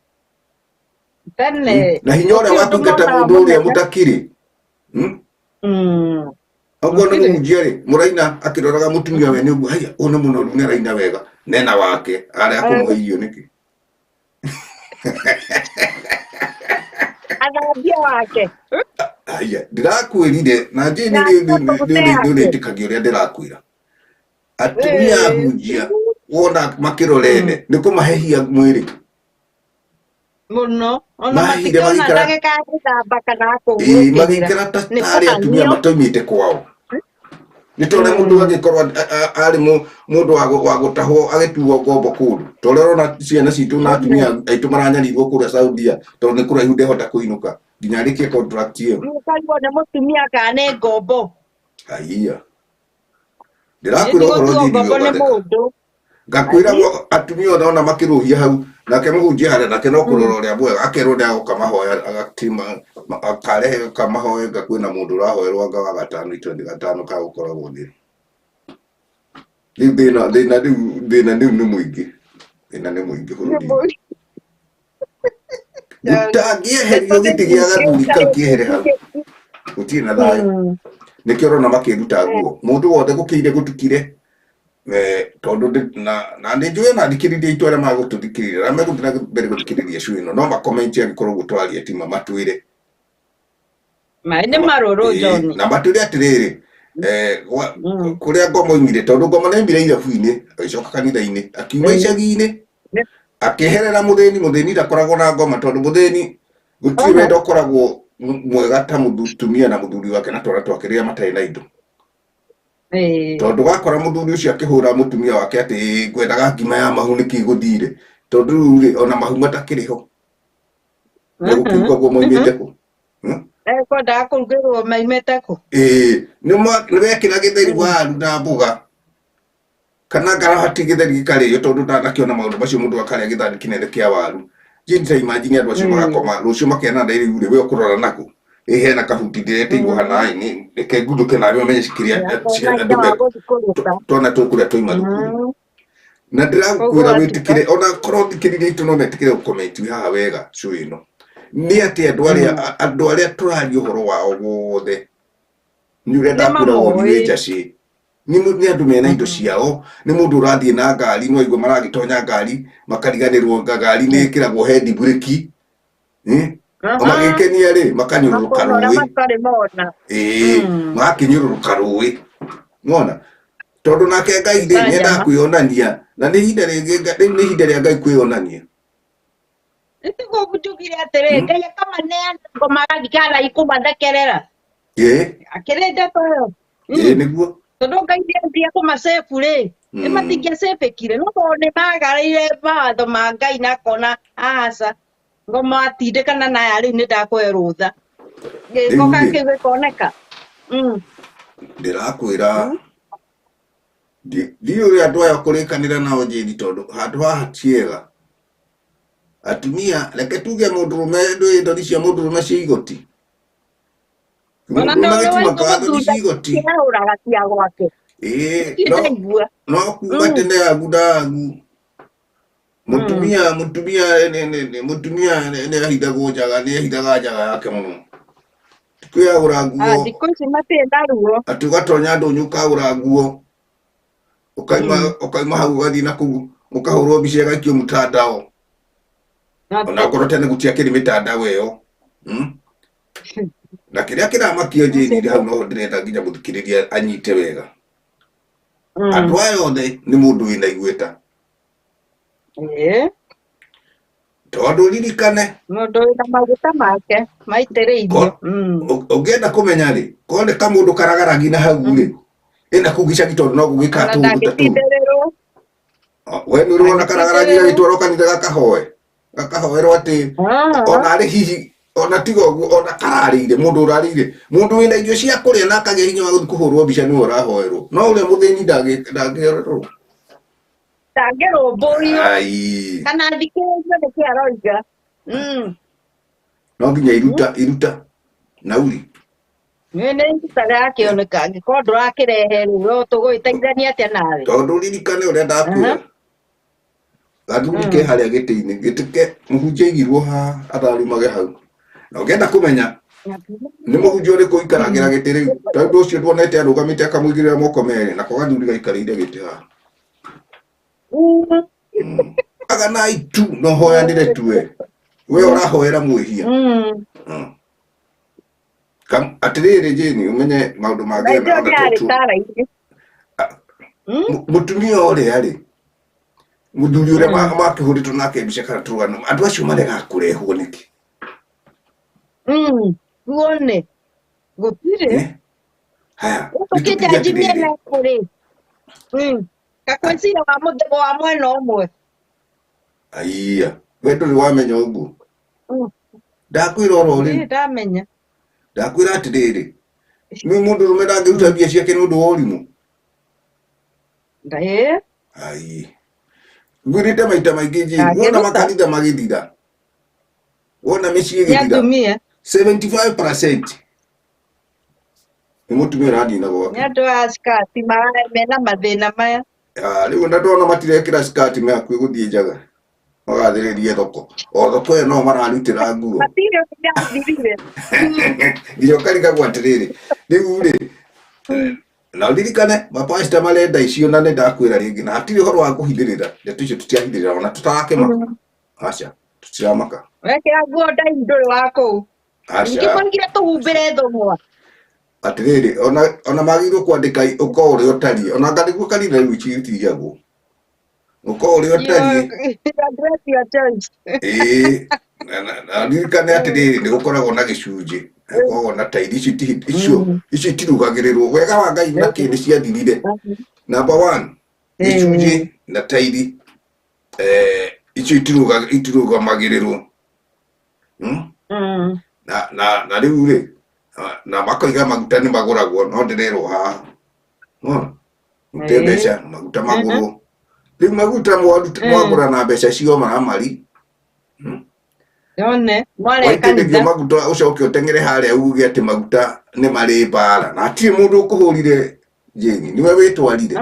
Tene. Na hinya ũrĩa Gũtirĩ wa ũndũ kũingata monaga mũndũ ũrĩa mũnene. mũtakĩrĩ. Okorwo nĩ Gũtirĩ. mũhunjia rĩ, mũraina akĩroraga mũtumia wene ũguo, haiya, ũyũ nĩ mũnoru nĩ araina wega, nena wake, arĩa akũmũhe irio nĩkĩ? Athambia wake. Haiya, ndĩrakwĩrire, na njĩĩ Na nĩ akũmũte yake. ũrĩtĩkagia ũrĩa ndĩrakwĩra. Atumia ahunjia, wona makĩrorene, nĩ kũmahehia mwĩrĩ. Mũno. Ona Mahire matingĩona magĩikara ndagĩka ya gũthamba kana ya ĩĩ, kũhurũkĩrĩra. magĩikara ta Nĩ tarĩ atumia kũhang'io. matoimĩte kwao. Nĩ ta ũrĩa mũndũ angĩkorwo arĩ mũndũ wa gũtahwo agĩtuo ngombo kũndũ. Ta ũrĩa ũrona ciana citũ na atumia aitũ maranyarirwo kũrĩa Saudia tondũ nĩ kũraihu ndehota kũinũka nginya arĩkie contract ĩyo. Rĩu ũkarigwo nĩ mũtumia kana nĩ ngombo. Haiya. Niĩ Ndĩrakwĩra ũhoro ndigũtuo njĩri ngombo nĩ ũgatheka. mũndũ. Ngakwĩra Athi. atumia othe ona makĩrũhia hau nake mũhunjia harĩa nake no kũrora ũrĩa mwega akerwo nĩ agoka mahoya agatima akarehe kamahoe nga kwĩna mũndũ ũrahoerwo anga wa gatano itwe gatano ka gũkoragwo thĩ. Rĩu thĩna thĩna rĩu thĩna rĩu nĩ mũingĩ. Thĩna nĩ mũingĩ Nĩ bũrũri-inĩ. mũingĩ. Gũtangĩeherio gĩtĩ gĩa gathuri kau kĩehere hau gũtirĩ na thayũ. Nĩkĩo ũrona makĩruta nguo. Mũndũ wothe gũkĩire gũtukire tondũ na nĩ njũĩ ona athikĩrĩria aitũ arĩa magũtũthikĩrĩria arĩa megũthiĩ na mbere gũthikĩrĩria show ĩno no makomenti angĩkorwo ũguo twaria ti ma matwĩre. Maĩ nĩ marũrũ John. Na matwĩre atĩrĩrĩ, kũrĩa ngoma oimire tondũ ngoma nĩ oimire irabu-inĩ agĩcoka kanitha-inĩ akiuma icagi-inĩ akĩeherera mũthĩni. Mũthĩni ndakoragwo na ngoma tondũ mũthĩni gũtirĩ wendo ũkoragwo mwega ta mũtumia na mũthuri wake na twana twake rĩrĩa matarĩ na indo. Tondũ wakora mũthuri ũcio akĩhũra mũtumia wake atĩ ngwendaga ngima ya mahu nĩkĩ gũthire, tondũ rĩu rĩ ona mahu matakĩrĩ ho megũkĩruga guo moimĩte kũ? Ekwendaga kũrugĩrwo maimĩte kũ? Ĩĩ, nĩ wekĩra gĩtheri waru na mboga kana ngarahati gĩtheri gĩkarĩo tondũ ndanakĩona maũndũ macio mũndũ akarĩa gĩthani kĩnene kĩa waru. Jane ta imagine andũ acio magakoma rũciũ makena na rĩu rĩ we ũkũrora nakũ? Ĩ hena kabuti ndĩretĩirwo hana ĩ reke nguthũke nawe ũmenye kĩrĩa andũ twana tũkũrĩa twaima thukuru. Na ndĩrakwĩra wĩtĩkĩre ona korwo thikĩrĩria itũ no metĩkĩre gũcomment haha wega show ĩno. Nĩ atĩ andũ arĩa andũ arĩa tũraria ũhoro wao wothe nĩ ũrĩa ndakwĩra woni wĩ njacĩ. Nĩ andũ mena indo ciao, nĩ mũndũ ũrathiĩ na ngari no aigua maragĩtonya ngari makariganĩrwo ngari nĩ ĩkĩragwo hand brake. Magĩkenia rĩ makanyũrũrũka rũĩ. Ĩĩ magakĩnyũrũrũka rũĩ. Nĩwona? Tondũ nake Ngai rĩ nĩendaga kwĩyonania na nĩ ihinda rĩngĩ rĩu nĩ ihinda rĩa Ngai kwĩyonania. Nĩtiguo njugire atĩrĩ Ngai akamaneana ngoma agathiĩ kũmathekerera. Ĩĩ. Akĩrĩ ndeto ĩyo. Ĩĩ nĩguo. Tondũ Ngai nĩendire kũmacebu rĩ, nĩ matingĩacebĩkire no tondũ nĩ magararire mawatho ma Ngai na akona aca ngoma watindĩkana na aya rĩu nĩ ndakũhe rũtha. Gĩko Rĩu rĩ kĩu gĩkoneka. Ndĩrakwĩra ndiũĩ ũrĩa andũ aya ũkũrĩkanĩra nao Jane tondũ handũ haha ti hega. Atumia reke tuge mũndũrũme ndũĩ thoni cia mũndũrũme cia igoti. Ona nĩ Mũndũrũme ũrĩ waigua gĩtimakaga thoni mũthuri cia igoti. akĩahũraga cia gwake. Ĩĩ Ndirĩ no ndaigua. no kuma tene agu na agu. Mũtumia mũtumia mũtumia nĩ ahithagwo njaga nĩ ahithaga njaga yake mũno. Ti kwĩyagũra nguo. Thikũ ici matirĩ na ruo. Atĩ ũgatonya ndũnyũ ũkagũra nguo ũkaima ũkaima hau ũgathiĩ na kũu ũkahũrwo mbica ĩgaikio mtandao. Ona okorwo tene gũtiakĩrĩ mĩtandao ĩyo. Na kĩrĩa kĩramakio Jane hau noho ndĩrenda nginya mũthikĩrĩria anyite wega. Andũ aya othe nĩ mũndũ wĩna igweta. Tondũ ririkane Mũndũ wĩna maguta make maitĩrĩirio. Ũngĩenda kũmenya rĩ, korwo nĩ kamũndũ karagaragi na hau rĩ, ĩna kũu gĩcagi tondũ no gũgĩka Ona tũũndũ ta tũu. ndangĩtindĩrĩrwo. We nĩ ũrĩ wona karagaragi gagĩtwarwo kanitha gakahoe? Gakahoerwo atĩ ona arĩ hihi ona tiga ũguo ona kararĩire mũndũ ũrarĩire mũndũ wĩna irio cia kũrĩa na akagĩa hinya wa gũthiĩ kũhũrwo mbica nĩwe ũrahoerwo no ũrĩa mũthĩni ndangĩhoerwo. Ndangĩrũmbũiyo Ai. kana athikĩrĩrio nĩkĩ aroiga. No nginya iruta iruta nauri. Nĩ nĩ iruta rĩrakĩoneka angĩkorwo ndũrakĩrehe rĩ we tũgũgĩteithania atĩa nawe? Tondũ ririkane ũrĩa ndakwĩra. Gathuri ke harĩa gĩtĩ-inĩ, gĩtĩ ke mũhunjia aigirwo haha atharumage hau. Na ũngĩenda kũmenya nĩ mũhunjia ũrĩkũ ũikaragĩra gĩtĩ rĩu, tondũ ũcio nduonete arũgamĩte akamũigĩrĩra moko merĩ, nako gathuri gaikarĩire gĩtĩ haha. Aganai tu na ũhoyanĩre tu we. We ũrahoera mwĩhia. Atĩrĩrĩ Jane, ũmenye maũndũ mangĩ Na ona ithuĩ ona arĩ tũ tara-inĩ. Mũtumia ũrĩa rĩ, mũthuri ũrĩa makĩhũrĩtwo nake mbica kana tũrũgano, andũ acio maregaga kũrehwo nĩkĩ? Tuone. Gũtirĩ. Eh? Haya, nĩ tũkiuge Ũkĩnjanji atĩrĩrĩ. mĩena ĩkũ rĩ? Kakwĩciria wa mũthemba wa mwena ũmwe. Aiya, we ndũrĩ wamenya ũguo. Ndakwĩra oro Niĩ rĩu, ndamenya. ndakwĩra atĩrĩrĩ, nĩ mũndũ ũrũme ndangĩruta mbia ciake nĩ ũndũ wa ũrimũ. Ĩĩ. Ai. Ngwĩrĩte maita maingĩ Jane, wona Ndangĩruta. makanitha magĩthira, wona mĩciĩ Nĩ ĩgĩthira, atumia. 75% nĩ mũtumia ũrathiĩ na Nĩ gwake. andũ a skati mena mathĩna maya. Ah, rĩu ona ndona matirekĩra skati me hakuhĩ gũthiĩ njaga, magathĩrĩrie thoko. O thoko ĩyo no mararutĩra nguo. Matirĩ ũrĩa Nginya ũkarigagwo atĩrĩrĩ, rĩu rĩ, na ũririkane mapasta marenda icio na nĩ ndakwĩra rĩngĩ na hatirĩ ũhoro wa kũhithĩrĩra ndeto icio tũtirahithĩrĩra ona tũtarakĩmaka. Aca, tũtiramaka. Wekĩra nguo ndaihu ndũrĩ wa kũu. Ningĩ Aca. moigire tũhumbĩre thũng'wa. Atĩrĩrĩ, ona magĩrĩirwo kwandĩka ũko ũrĩa ũtariĩ, ona anga nĩguo kanitha rĩu citiigagwo. Ũko ũrĩa ũtariĩ. Address your choice. Ĩĩ, na ririkane atĩrĩrĩ, nĩ gũkoragwo na gĩcunjĩ, nĩ gũkoragwo na tairi, icio icio icio itirugagĩrĩrwo. Wega wa Ngai na kĩ nĩ ciathirire. Number one, gĩcunjĩ na tairi, icio itirũgamagĩrĩrwo. Na rĩu rĩ, na makoiga maguta nĩ magũragwo, no ndĩrerwo haha. Nĩwona? Rute mbeca, maguta magũrwo. Rĩu maguta mwagũra na mbeca cio maramari. Yone, mware Waitĩrĩrio kanitha. maguta ũcoke ũteng'ere harĩa uge atĩ maguta nĩ marĩ mbara. Na hatirĩ mũndũ ũkũhũrire Jane, nĩwe wĩtwarire.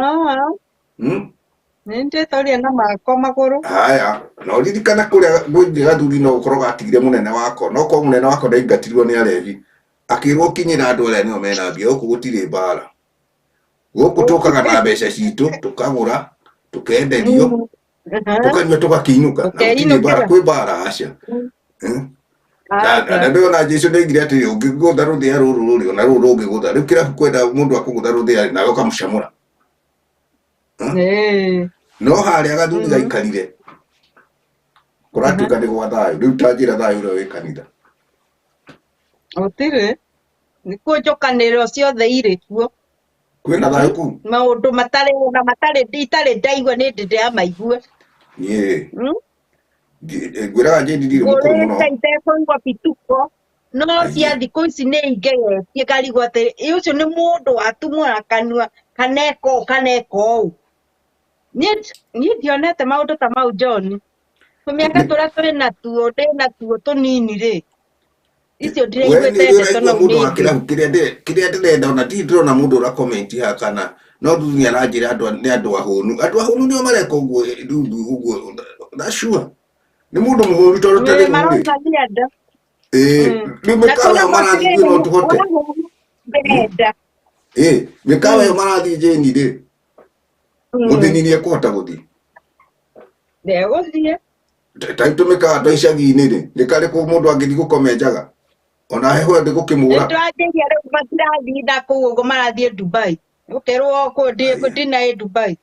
Nĩ ndĩtwarire na makwa magũrũ. Haya, na ũririkane kũrĩa gwĩthiĩ gathuri no ũkorwo gatigire mũnene wako, no korwo mũnene wako ndaingatirwo nĩ arebi, akĩrwo kinyĩra andũ arĩa nĩo mena mbia, gũkũ gũtirĩ mbara. Gũkũ tũkaga na mbeca citũ, tũkagũra, tũkenderio, tũkanyua tũgakĩinũka, na gũtirĩ mbara, kwĩ mbara aca. Na ndĩrona Jesu nĩoigire atĩrĩ, ũngĩgũtha rũthĩa rũrũ rũrĩ, ona rũrũ rũngĩgũtha, rĩu kĩrabu kwenda mũndũ akũgũtha rũthĩa nawe ũkamũcamũra. No harĩa gathuri gaikarire, kũratuĩka nĩ gwa thayũ. Rĩu ta njĩra thayũ ũrĩa wĩ kanitha. Gũtirĩ. Nĩ kũnjũkanĩrĩro ciothe irĩ kuo. Kwĩna thayũ kũu? Maũndũ matarĩ ona matarĩ itarĩ ndaigua nĩ ndĩ ndĩramaigue. Niĩ ngwĩraga Jane ndirĩ mũkũrũ mũno. Ngũrĩte itekũigua bituko. No cia thikũ ici nĩ ingegetie ngarigwo atĩ ũcio nĩ mũndũ watumũra kanua kana eka ũũ kana eka ũũ. Niĩ ndionete maũndũ ta mau John. Tũmĩaka tũrĩa twĩ natuo ndĩ natuo tũnini rĩ, icio We ndiraiguĩte nĩ ndeto ũraigua no mũndũ wa nĩ kĩrabu kĩrĩa ndĩrenda ona ndirĩ ndĩrona mũndũ ũra comment haha kana no Ruth nĩ aranjĩra andũ nĩ andũ ahũnu. Andũ ahũnu nĩo mareka ũguo Ruth ũguo that's sure. Nĩ mũndũ mũhũnu tondũ ta Nĩ rĩu rĩ. maronania andũ. Ĩĩ, rĩu Na mĩkawa kwĩna ĩyo marathiĩ ithuĩ no tũhote. ndĩrenda. Ĩĩ, mĩkawa ĩyo marathiĩ Jane rĩ, mũthĩni nĩ ekũhota gũthiĩ. Ndegũthiĩ. Ta rĩu tũmĩkawa twa icagi-inĩ rĩ, nĩ karĩkũ mũndũ angĩthiĩ gũkoma njaga? Ona heho ĩyo ndĩgũkĩmũra. Nĩtwanjĩria rĩu matirathiĩ na kũu ũguo marathiĩ Dubai. Ũkerwo ndina ĩ Dubai.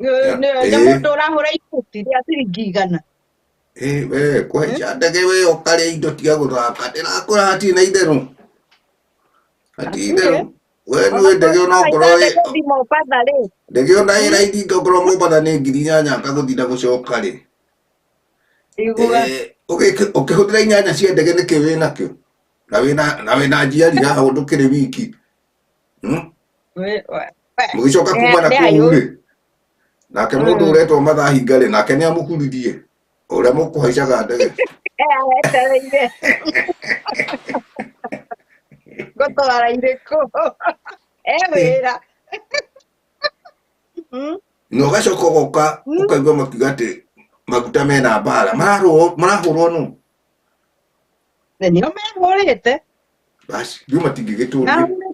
Nĩ mũndũ ũrahũra ibuti rĩa ciringi 100. Ĩĩ we kũhaica ndege we ũkarĩa indo tiga gũthaka. Ndĩrakwĩra hatirĩ na itherũ. Hatirĩ itherũ. We nĩũĩ ndege ona okorwo ĩ Gũthiĩ Mombatha rĩ. ndege ona ĩ raithi okorwo Mombatha nĩ 8,000 ngagũthiĩ na gũcoka rĩ. Igua. Ũkĩhũthĩra 8 cia ndege nĩkĩ wĩnakĩo? Na wĩna njiari haha ndũkĩrĩ wiki. Mũgĩcoka kuma na kũu rĩ, nake mũndũ ũretwo Mathahinga rĩ, nake nĩ amũhuririe ũrĩa mũkũhaicaga ndege. Etereire. Ngũtwara irĩkũ? E wĩra. Na ũgacoka ũgoka ũkaigua makiuga atĩ maguta mena mbara mararũo marahũrwo nũ Na nĩo mehũrĩte. Basi rĩu matingĩgĩtũria. Mahũrĩte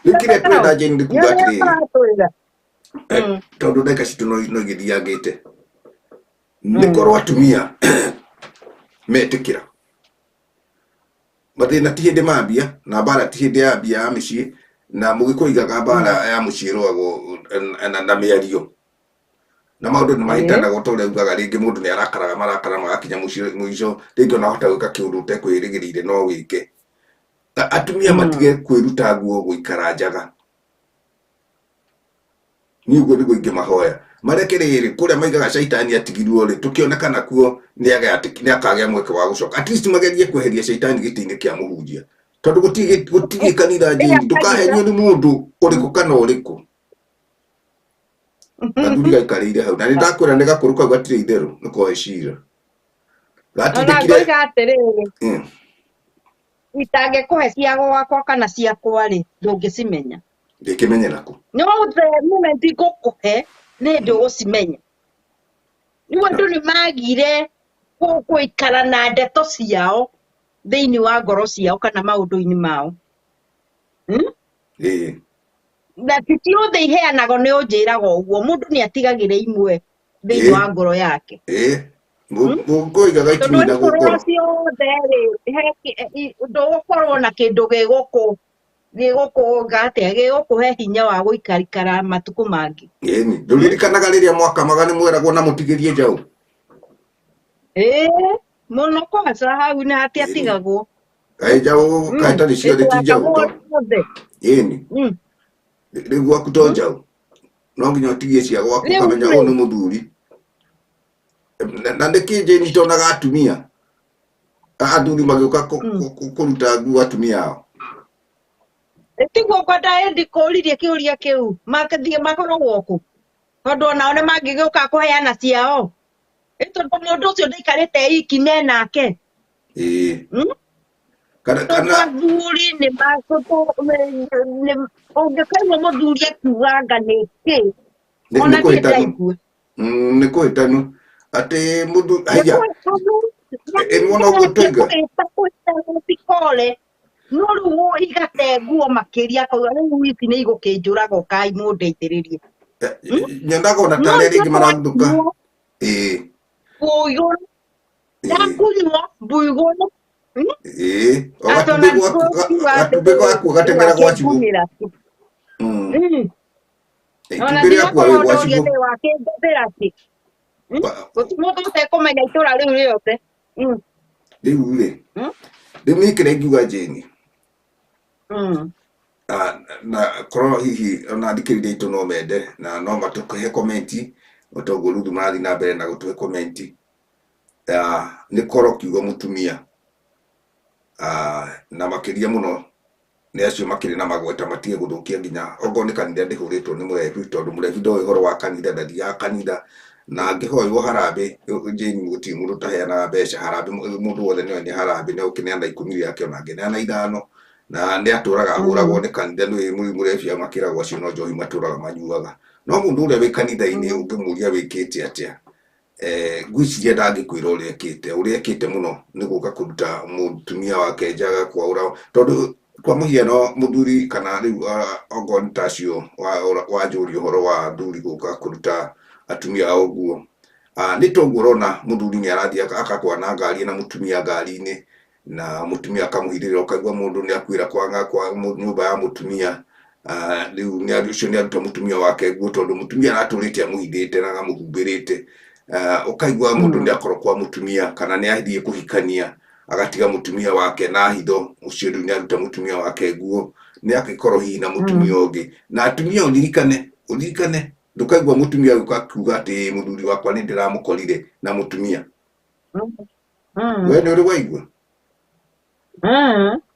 Rĩu kĩrĩa twenda Jane nĩ kuga nĩo atĩrĩrĩ, maratwĩra. Tondũ ndagĩka citũ no igĩthiangĩte, nĩ korwo atumia metĩkĩra mathĩna ti hĩndĩ mambia na mbara ti hĩndĩ yambia ya mĩciĩ, na mũgĩkũyũ igaga mbara ya mũciĩ ĩrũagwo na mĩario na maũndũ nĩ mahĩtanaga ta ũrĩa ugaga, rĩngĩ mũndũ nĩ arakaraga marakara magakinya mũciĩ mũico, rĩngĩ ona wahota gwĩka kĩũndũ ũtekwĩrĩgĩrĩire no wĩke. Atumia matige kwĩruta nguo gũikara njaga. Niĩ ũguo nĩguo ingĩmahoya mareke rĩrĩ kũrĩa maigaga caitani atigirwo rĩ, tũkĩone kana kuo nĩ akagĩa mweke wa gũcoka, at least magerie kweheria caitani gĩtĩ-inĩ kĩa mũhunjia, tondũ gũtirĩ kanitha Jane, ndũkahenio nĩ mũndũ ũrĩkũ kana ũrĩkũ. Gathuri gaikarĩire hau na nĩ ndakwĩra nĩ gakũrũ kau gatirĩ itherũ nĩ koe cira. Ona Gatindĩkire ngoiga atĩrĩrĩ, itangĩkũhe cia gwakwa kana ciakwa rĩ, ndũngĩcimenya. Ndĩkĩmenyera kũ? No the moment ngũkũhe nĩ hĩndĩ ũgũcimenya. Rĩu andũ nĩ magire gũikara na ndeto ciao thĩinĩ wa ngoro ciao kana maũndũ-inĩ mao. Ĩĩ. Na ti ciothe iheanagwo, nĩ ũnjĩraga ũguo, mũndũ nĩ atigagĩra imwe thĩinĩ wa ngoro yake. Ĩĩ. Mũgĩkũyũ igaga Tondũ itininagwo akorwo ngoro. ciothe rĩ, ndũgũkorwo na kĩndũ gĩgũkũ atĩa, gĩgũkũhe hinya wa gũikarikara matukũ mangĩ. Ĩni ndũririkanaga rĩrĩa mwakamaga nĩ mweragwo na mũtigĩrie njaũ? Ĩĩ mũno, kwanza hau nĩ hatiatigagwo. Kaĩ njaũ kaĩ tarĩ ciothe ti njaũ to Ciothe. Ĩni. Rĩu gwaku to njaũ no nginya ũtigie cia gwaku. Rĩu ũkamenya rĩ. Ũyũ nĩ mũthuri na nĩkĩ Jane itonaga atumia athuri magĩũka kũruta nguo atumia ao? Tiguo ngwenda ĩndi kũririe kĩũria kĩu, makĩthiĩ makoragwo kũ, tondũ onao nĩ mangĩgĩũka kũheana ciao. Ĩ tondũ mũndũ ũcio ndaikarĩte iki menake. Ĩĩ. Kana Tondũ kana athuri nĩ ũngĩkaigua mũthuri akiuganga nĩ kĩ nĩ ona nĩ niĩ kũhĩtanu. ndaigua. Nĩ kũhĩtanu atĩ mũndũ haiya ĩ nĩwona ũguo tũiga. Kũhĩta no rĩu igate nguo makĩria, akauga rĩu ici nĩ igũkĩnjũraga, ũkai mũndeithĩrĩrie. Nyonaga ona No tarĩa rĩngĩ ithuĩ maraguthũka. twakunywo Ĩĩ. nguo igũrũ, Ĩĩ. ndakunywo nguo igũrũ. Ĩĩ o Atĩ ona gatumbĩ gwaku ndikuga gatumbĩ atĩrĩrĩ, gaku gateng'era gwa cibũ. wakĩngunĩra. Ona Itumbĩ rĩakua wĩ ndinakorwo gwa ndoria cibũ. atĩ wakĩngũthĩra kĩ. Gũtirĩ mũndũ ũtekũmenya itũra rĩu rĩothe. Rĩu rĩ, rĩu niĩ kĩrĩa ingiuga Jane, na korwo hihi ona athikĩrĩria aitũ no mende na no matũhe comment o ta ũguo Ruthu marathiĩ na mbere na gũtũhe comment, nĩ korwo kiugo mũtumia, na makĩria mũno nĩ acio makĩrĩ na magweta, matige gũthũkia nginya okorwo nĩ kanitha ndĩhũrĩtwo nĩ mũrebi, tondũ mũrebi ndoĩ ũhoro wa kanitha, ndathiaga kanitha, na angĩhoywo harambĩ Jane, gũtirĩ mũndũ ũtaheanaga mbeca harambĩ, mũndũ wothe nĩoĩ nĩ harambĩ, nĩ egũkĩneana 10 rĩake ona angĩneana 5, na nĩ atũraga ahũragwo nĩ kanitha. Nĩ mũrebi makĩragwo acio no njohi matũraga manyuaga, no mũndũ ũrĩa wĩ kanitha-inĩ ũngĩmũria wĩkĩte atĩa, ngwĩciria ndangĩkwĩra ũrĩa ekĩte. Ũrĩa ekĩte mũno nĩ gũka kũruta mũtumia wake njaga kwaũra, tondũ kwa mũhiano mũthuri kana rĩu okorwo nĩ ta acio wanjũria ũhoro wa athuri gũka kũruta atumia ao nguo, nĩ toguo ũrona mũthuri nĩ arathiĩ akakwana ngari na mũtumia ngari-inĩ, na mũtumia akamũhithĩrĩra, ũkaigua mũndũ nĩ akuĩra kwa nyũmba ya mũtumia. Rĩu ũcio nĩ aruta mũtumia wake nguo, tondũ mũtumia aratũrĩte amũhithĩte na akamũhumbĩrĩte. Ũkaigua mũndũ nĩ akorwo kwa mũtumia kana nĩ athiĩ kũhikania agatiga mũtumia wake na hitho, ũcio rĩu nĩ aruta mũtumia wake nguo, nĩ agĩkorwo hihi na mũtumia ũngĩ. Na atumia ũririkane ndũkaigua mũtumia agĩũka akiuga atĩ mũthuri wakwa nĩ ndĩramũkorire na mũtumia. We nĩ ũrĩ waigua?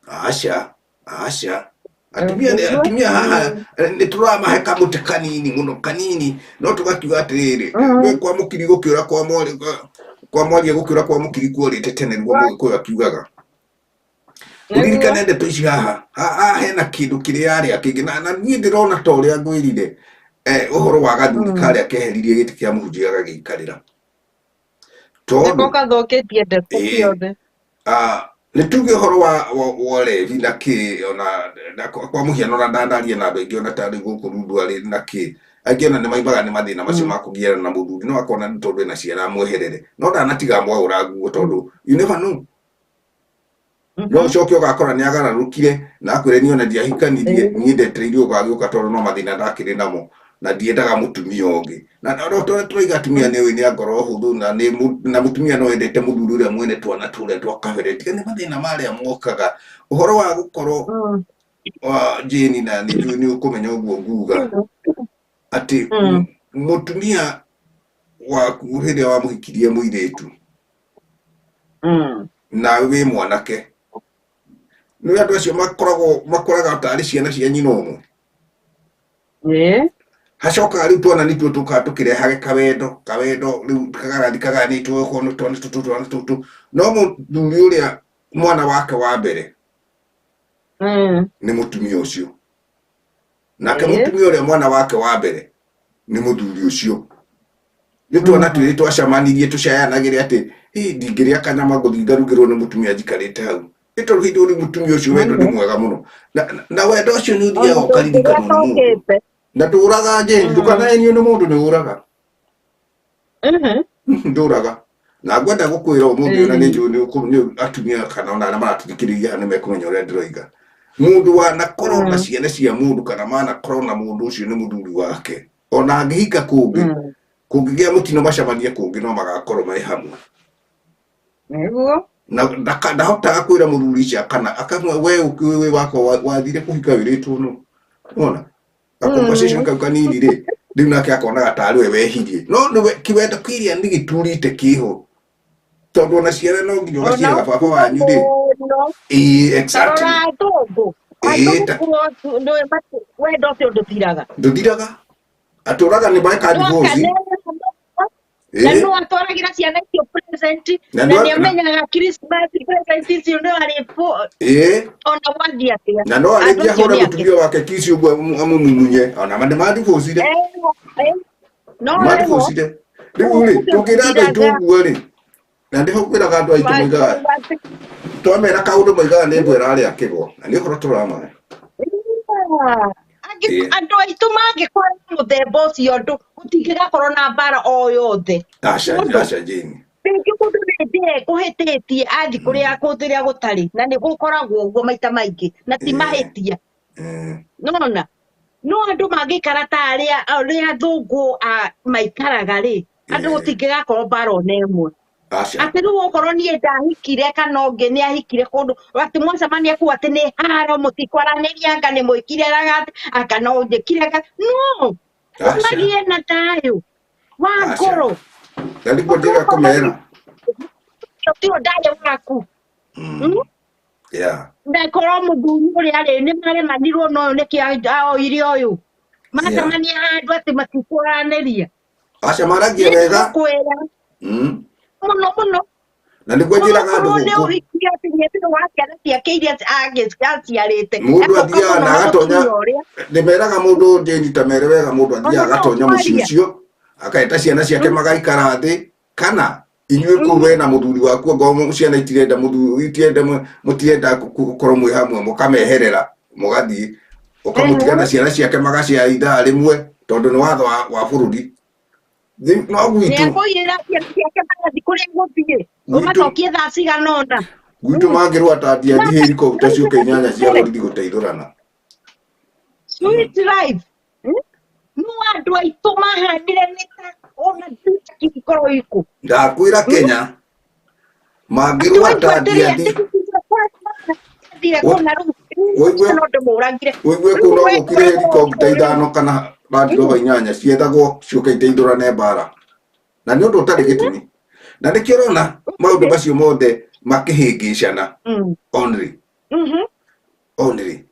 Aca, aca, atumia atumia haha nĩ tũramahe kamũtĩ kanini mũno, kanini, no tũgakiuga atĩrĩrĩ, we kwa mũkiri gũkĩũra kwa mwarĩ kwa mwaria gũkĩũra kwa mũkiri kuorĩte tene, nĩguo mũgĩkũyũ akiugaga. Ũririkane ndeto ici haha, haha hena kĩndũ kĩrĩa arĩa kĩngĩ na niĩ ndĩrona ta ũrĩa ngwĩrire. Ũhoro wa gathuri karĩa keheririe gĩtĩ kĩa mũhunjia gagĩikarĩra. Nĩko Tondũ gathũkĩtie ndeto ĩĩ, ciothe. Nĩ tuge ũhoro wa ũrevi na kĩ ona na kwa mũhiano ona ndanaria na andũ aingĩ ona tarĩ gũkũ Rundu arĩ na kĩ aingĩ ona nĩ maimaga nĩ mathĩna macio ma kũgiana na mũthuri no akona nĩ tondũ ena ciana amweherere no ndanatiga mwaũra nguo tondũ you never know no ũcoke ũgakora nĩ agararũkire na akwĩre niĩ ona ndiahikanirie niĩ ndetereire ũgagĩũka tondũ no mathĩna ndakĩrĩ namo na ndiendaga mũtumia ũngĩ na no tũrĩa tũraiga atumia nĩ nĩ a ngoro hũthũ na nĩ na mũtumia no endete mũthuri ũrĩa mwene twana tũrĩa twa kabere tiga nĩ mathĩna marĩa mokaga ũhoro wa gũkorwo Jane na nĩ njũĩ nĩ ũkũmenya ũguo nguga atĩ mũtumia waku hĩndĩ ĩrĩa wamũhikirie mũirĩtu nawe wĩ mwanake nĩ andũ acio makoragwo makoraga tarĩ ciana cia nyina ũmwe. Hacokaga rĩu twana nĩtuo tũkaga tũkĩrehage kawendo kawendo rĩu kagarathiĩ kagayanĩtwo okorwo nĩ twana tũtũ twana tũtũ no mũthuri ũrĩa mwana wake wa mbere nĩ mũtumia ũcio nake mũtumia ũrĩa mwana wake wa mbere nĩ mũthuri ũcio nĩ twana twĩrĩ twacemanirie tũcayanagĩre atĩ ĩ ndingĩrĩa kanyama ngũthiĩ ngarugĩrwo nĩ mũtumia njikarĩte hau nĩ tondũ hĩndĩ ũrĩ mũtumia ũcio wendo nĩ mwega mũno na wendo ũcio nĩ ũthiaga ũkaririkanwo nĩ mũndũ na ndũraga Jane ndũkanaenio nĩ mũndũ nĩ ũraga ndũraga na ngwenda gũkwĩra ũmũthĩ ona nĩ njũĩ nĩ atumia kana ona arĩa maratũthikĩrĩria haha nĩ mekũmenya ũrĩa ndĩroiga mũndũ wanakorwo na ciana cia mũndũ kana manakorwo na mũndũ ũcio nĩ mũthuri wake ona angĩhika kũngĩ kũngĩgĩa mũtino macemanie kũngĩ no magakorwo marĩ hamwe. Nĩguo. Na ndahotaga kwĩra mũthuri ũcio kana akamwĩra we wĩ wakwa wathire kũhika wĩrĩtwo nũ wona ka conversation kau kanini rĩ rĩu nake akonaga tarĩ we wehirie no nĩwe kĩwendo kĩrĩa nĩ gĩturĩte kĩho tondũ ona ciana no nginya ũgaciĩraga baba wanyu rĩ ĩĩ exactly Tarora athũngũ. Ĩĩ, Athũngũ wendo ũcio ndũthiraga. Ndũthiraga atũraga nĩ meka divorce Na no atwaragĩra ciana icio present Na na nĩ amenyaga Christmas present icio nĩ arĩ ona gwathiĩ atĩa. Na no Andũ arĩkia acio hũra nĩ ake. mũtumia wake kici ũguo amũmumunye ona nĩ madivocire. No rĩho Madivocire rĩu rĩ tũngĩra andũ aitũ ũguo rĩ na nĩho kwĩraga andũ aitũ moigaga twamera kaũndũ moigaga nĩ mbwa ĩrarĩa kĩgwa na nĩ ũhoro tũramahe. Andũ aitũ mangĩkorwo na mũthemba ũcio andũ gũtingĩgakorwo na mbara o yothe. Aca aca Jane. Rĩngĩ mũndũ nĩ njĩra ĩkũhĩtĩtie athiĩ kũrĩa kũrĩa gũtarĩ na nĩ gũkoragwo ũguo maita maingĩ na ti mahĩtia. Nona no andũ mangĩikara ta arĩa arĩa athũngũ maikaraga rĩ andũ gũtingĩgakorwo mbara ona ĩmwe. Atĩ rĩu okorwo niĩ ndahikire kana ũngĩ nĩ ahikire kũndũ atĩ mwacemania kũu atĩ nĩ haro mũtikwaranĩria anga nĩ mwĩkire anga no njĩkire anga no magĩe na thayũ wa ngoro. Na nĩguo ndĩrenda kũmera. Ũcio ndarĩ waku. Na korwo mũthuri ũrĩa rĩ nĩ maremanirwo na ũyũ nĩkĩ oire ũyũ macemania handũ atĩ matikwaranĩria. Aca maragia wega. Kwĩra. Mũno mũno. Na nĩguo njĩraga andũ gũkũ. Nĩ ũhiki atĩ nĩ wa ciana ciake iria aciarĩte. Mũndũ athiaga na agatonya nĩ meraga mũndũ Jane ta mere wega mũndũ athiaga agatonya mũciĩ ũcio akaeta ciana ciake magaikara thĩ kana inyuĩ kũu we na mũthuri waku ongorwo ciana itirenda mũthuri itirenda mũtirenda gũkorwo mwĩ hamwe mũkameherera mũgathiĩ ũkamũtiga na ciana ciake magacia ithaa rĩmwe tondũ nĩ watho wa bũrũri no gwitũ nĩekũiyĩra ciana ciake magathiĩ kũrĩa gũthiĩ ũmacokie thaa cigana ũna gwitũ mangĩrũa ta ndiathi helikopta ciũke inyanya cia borithi gũteithũrana. Sweet life. No andũ aitũ mahanire nĩ ta ona kĩkorwo ikũ. Ndakwĩra Kenya mangĩrũa ta ndiathi ũigue kũu no gũkire helikopta ithano kana Land Rover inyanya ciethagwo ciũke iteithũrane mbara na nĩ ũndũ ũtarĩ gĩtũmi na nĩkĩo ũrona maũndũ macio mothe makĩhĩngĩcana only only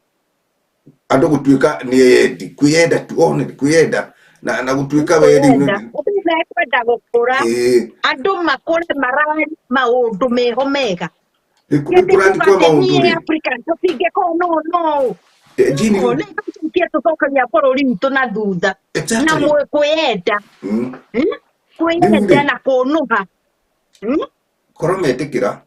andũ gũtuĩka nĩ eyendi kwĩyenda tu only kwĩyenda na gũtuĩka we rĩu kwenda gũkũra andũ makũre marari maũndũ meho mega rĩu kũrani kwa maũndũ rĩ Africa tũtingĩkorwo no no Jini No rĩu nĩ tũcokie tũcokagia bũrũri witũ na thutha na exactly. Kwĩyenda. Rĩu Kwĩyenda rĩ na kũnũha. Korwo metĩkĩra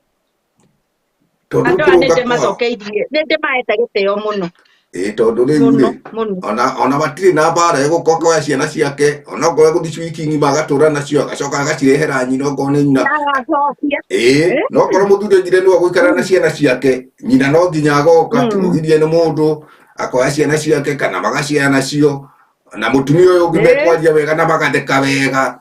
tondũ Andũ aya nĩ kũrũnga kwao ndĩmacokeirie, nĩ ndĩmahete gĩtĩo mũno. Ĩĩ, tondũ rĩu Mũno rĩ mũno. ona matirĩ na mbara, egũka akoya ciana ciake, ona okorwo egũthiĩ wiki ng'ima agatũra nacio, agacoka agacirehera nyina okorwo nĩ nyina. Na agacokia. Ĩĩ, no okorwo mũthuri oigire nĩwe gũikara na ciana ciake, nyina no nginya agoka. Timũgirie nĩ mũndũ akoya ciana ciake kana magaciana nacio na mũtumia ũyũ ũngĩ, mekwaria wega na magatheka wega.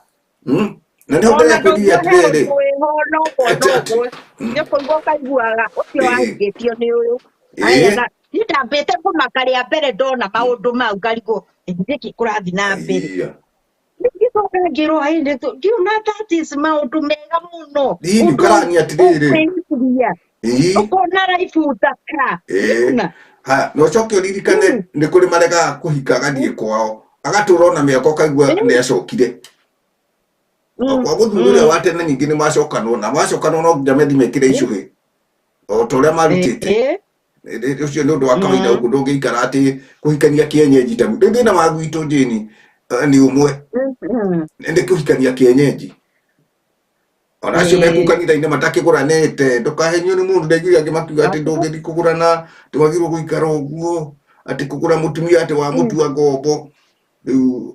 Na nĩho Ona ndĩrekwĩria ndũngĩona atĩrĩrĩ ũndũ wĩho no kuona Exactly. ũguo nĩ kũigua ũkaiguaga ũcio wahingĩtio nĩ ũyũ. Aya, na niĩ ndambĩte kũmaka rĩa mbere ndona maũndũ mau, ngarigwo nĩkĩ kũrathiĩ na mbere. Ngĩcoka ngĩrwo ngĩona that is maũndũ mega mũno. Hihi Ũndũ karani atĩrĩrĩ ũkwĩciria ũkona life thaka. Nĩwona? Haya, na ũcoke ũririkane nĩ kũrĩ maregaga kũhika, agathiĩ kwao agatũra ona mĩaka, ũkaigua nĩ acokire o kwa mũthuri ũrĩa wa tene. Ningĩ nĩ macokanwo na macokanwo, no nginya methi mekĩre icũhĩ o ta ũrĩa marutĩte. Ũcio nĩ ũndũ wa kawaida. Ũguo ndũngĩikara atĩ kũhikania kĩenyenji ta rĩu. Thĩna wa gwitũ, Jane, nĩ ũmwe, nĩ kũhikania kĩenyenji. Ona acio mekuu kanitha-inĩ matakĩgũranĩte, ndũkahenio nĩ mũndũ. Ndaiguire angĩ makiuga atĩ ndũngĩthiĩ kũgũrana, atĩ wagĩrĩirwo gũikara ũguo, atĩ kũgũra mũtumia atĩ wamũtua ngombo. Rĩu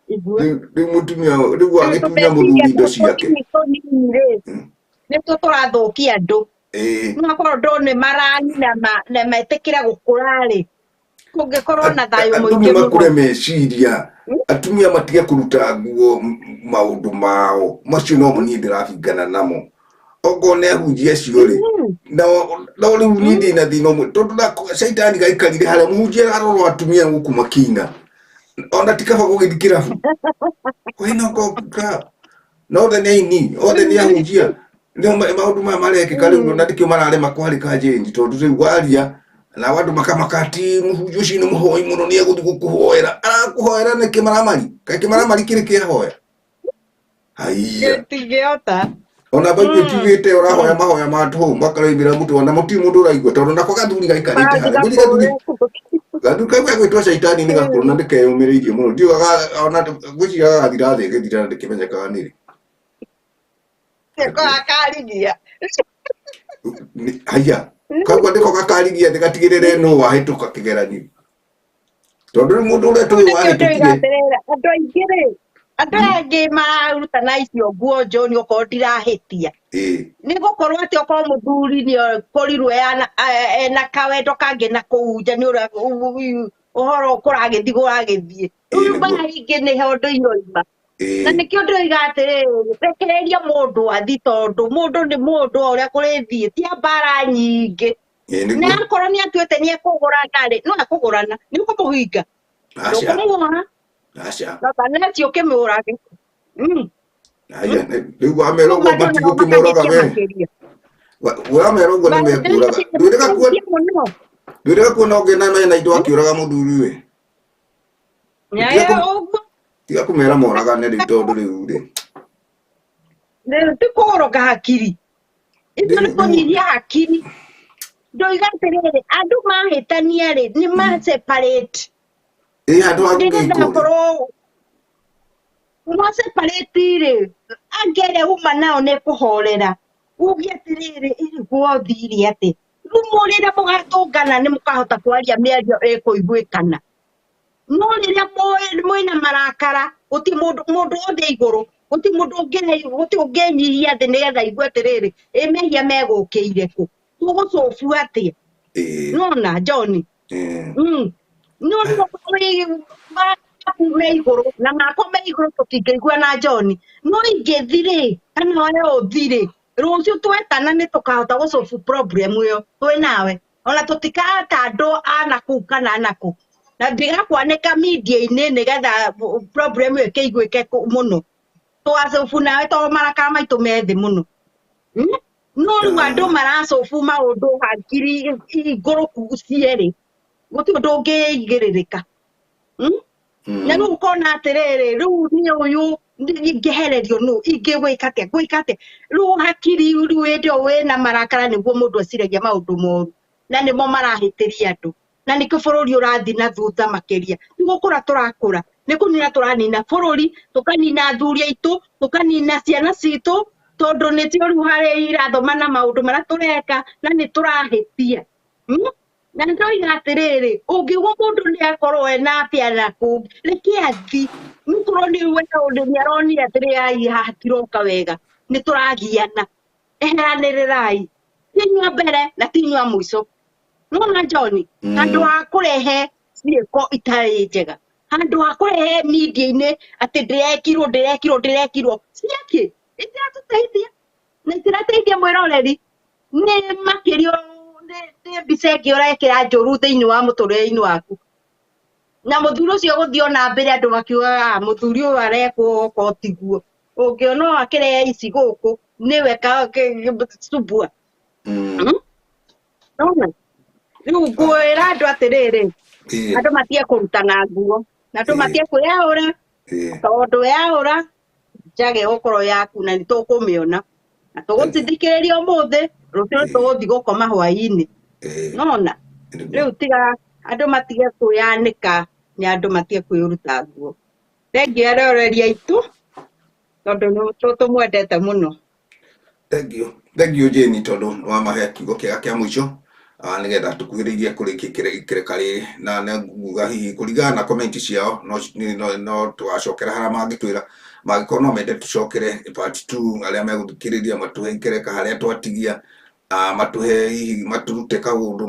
Igua. rĩu mũtumia rĩu agĩtunya mũthuri indo ciake. Tũmeciria tũnini rĩ, nĩtuo tũrathũkia andũ. No akorwo andũ nĩ maranina na metĩkĩre gũkũra rĩ, kũngĩkorwo na thayũ Andũ mũingĩ nĩ makũre mũno. Meciria, atumia matige kũruta nguo maũndũ mao macio no niĩ ndĩrabingana namo, okorwo nĩ ahunjia acio rĩ. No rĩu niĩ ndĩ na thĩna ũmwe, tondũ caitani gaikarire harĩa mũhunjia arorwo atumia gũkũ makĩina, ona ti kaba gũgĩthiĩ kĩrabu. Why not go club? No othe nĩ aini, othe nĩ ahunjia, nĩo maũndũ maya marekĩka rĩu, na nĩkĩo mararema kwarĩka Jane, tondũ rĩu waria nao andũ makamaka ati mũhunjia ũcio nĩ mũhoi mũno, nĩ egũthiĩ gũkũhoera. Arakũhoera nĩ kĩmaramari? Kaĩ kĩmaramari kĩrĩ kĩahoya? Haiya. Gĩtingĩhota. Ona Bible ĩkiugĩte ũrahoya mahoya ma tũhũ makaraimĩra mũtwe, ona mũtirĩ mũndũ ũraigua, tondũ nako gathuri gaikarĩte harĩa. Ngwĩciria gathuri kau gagwĩtwo caitani nĩ gakũrũ na nĩ keyũmĩrĩirie mũno. Ndiũĩ ona ngwĩciria gagathira thĩ ĩgĩthira na ndĩkĩmenyekaga nĩrĩ. Nĩko gakarigia. Haiya, koguo nĩko gakarigia thĩ gatigĩrĩre nũ wahĩtũka kĩgeranio, tondũ rĩu mũndũ ũrĩa tũĩ Nĩkĩo ndĩroiga wahĩtũkire. Atĩrĩrĩ, andũ aingĩ rĩ, andũ aya angĩ mararutana icio nguo njoni, okorwo ndirahĩtia, nĩ gũkorwo atĩ okorwo mũthuri nĩ akorirwo ena kawendo kangĩ na kũu nja, nĩ ũrĩa ũhoro kũragĩthiĩ kũragĩthiĩ rĩu. Mbara ingĩ nĩho ũndũ iroima, na nĩkĩo ndĩroiga atĩrĩrĩ, rekereria mũndũ athi, tondũ mũndũ nĩ mũndũ, o ũrĩa kũrĩthiĩ tia mbara nyingĩ. Na akorwo nĩ atuĩte nĩ ekũgũrana rĩ, no ekũgũrana, nĩ ũkũmũhinga? Aca. Ndũkũmuoha. Aca. Na neti ũkĩmũrage. Haya, rĩu wamera Rĩu ũguo andũ nao matigũkĩmoraga makahĩtia we. makĩria. Wamera ũguo nĩ mekũraga. Ndwĩrĩga kuona Mũno. Ndwĩrĩga kuona ũngĩ na mena indo akĩũraga mũthuri we. Nyayo ũguo. Tiga kũmera moragane rĩu, tondũ rĩu rĩ Rĩu ti kũgũrũka hakiri icio, nĩ kũnyihia hakiri. Ndoiga atĩrĩrĩ, andũ mahĩtania rĩ, nĩ ma separate. Ĩ handũ ha nĩgetha gũgĩkwo rĩ korwo ma separate rĩ, angĩ arĩa uma nao nĩ kũhorera, uge atĩrĩrĩ, ĩ gwothire atĩ rĩu mũrĩre mũgatũngana, nĩ mũkahota kwaria mĩario ĩkũiguĩkana. No rĩrĩa mwĩna marakara, gũtirĩ mũndũ, mũndũ wothe igũrũ, gũtirĩ mũndũ gũtirĩ ũngĩnyihia thĩ nĩgetha aigue atĩrĩrĩ, ĩ mehia megũkĩire kũ, tũgũcobu atĩa? Nona John. No maku me igũrũ na makwa me igũrũ, tũtingĩigua na John. No ingĩthi rĩ, kana we ũthi rĩ, rũciũ twetana nĩ tũkahota gũcobu problem ĩyo twĩ nawe, ona tũtikata andũ a nakũu kana nakũ, na ndigakwanĩka media-inĩ nĩgetha problem ĩyo ĩkĩiguĩke mũno. Tũgacobu nawe tondũ marakara maitũ me thĩ mũno. No rĩu andũ maracobu maũndũ hakiri ngũrũku cierĩ, gũtirĩ ũndũ ũngĩigĩrĩrĩka. Na rĩu ũkona atĩrĩrĩ, rĩu niĩ ũyũ ingĩhererio nũ, ingĩgwĩka atĩa, ngwĩka atĩa rĩu? Hakiri rĩu hĩndĩ ĩyo wĩna marakara nĩguo mũndũ eciragia maũndũ moru, na nĩmo marahĩtĩria andũ. Na nĩkĩo bũrũri ũrathiĩ na thutha makĩria. Ti gũkũra tũrakũra, nĩ kũnina tũranina bũrũri, tũkanina athuri aitũ, tũkanina ciana citũ, tondũ nĩcio rĩu harĩa irathoma na maũndũ marĩa tũreka na nĩ tũrahĩtia. Na ndoiga atĩrĩrĩ, ũngĩigua mũndũ nĩ akorwo ena afya na kũngĩ, reke athi. Nĩkorwo nĩ we ũndũ nĩ aronire atĩrĩ, ai haha hatiroka wega, nĩ tũragiana. Eheranĩrĩrai. Ti inyuĩ a mbere na ti inyuĩ a mũico. Nĩwona John, handũ ha kũrehe ciĩko itarĩ njega, handũ ha kũrehe media-inĩ atĩ ndĩrekirwo, ndĩrekirwo, ndĩrekirwo, ciakĩ? Itiratũteithia na itirateithia mwĩroreri. Nĩ makĩria nĩ mbica ĩngĩ ũrekĩra njũru thĩinĩ wa mũtũrĩre-inĩ waku. Na mũthuri ũcio gũthiĩ ona mbere andũ makiugaga, "Ah, mũthuri ũyũ arekwo okorwo tiguo. Ũngĩona ũyũ akĩrehe ici gũkũ, nĩwe subua. Nona? Rĩu ngwĩra andũ atĩrĩrĩ, andũ matige kũrutana nguo, na andũ matige kwĩyaũra, tondũ weyaũra, njage gũkorwo yaku na nĩ tũkũmĩona. Na tũgũcithikĩrĩria ũmũthĩ, rũciũ tũgũthiĩ gũkoma hwaĩ-inĩ. Nona? Rĩu tiga andũ matige kwĩyanĩka, nĩ andũ matige kwĩruta nguo. Thengiũ eroreri aitũ, tondũ nĩ tũmwendete mũno. Thengiũ, thengiũ Jane tondũ nĩ wamahe kiugo kĩega kĩa mũico nĩgetha tũkuhĩrĩirie kũrĩkia ikereka rĩrĩ na nguga hihi kũringana na comment ciao no tũgacokera harĩa mangĩtwĩra mangĩkorwo no mende tũcokere part 2 arĩa megũthikĩrĩria matũhe ikereka harĩa twatigia matũhe hihi matũrute kaũndũ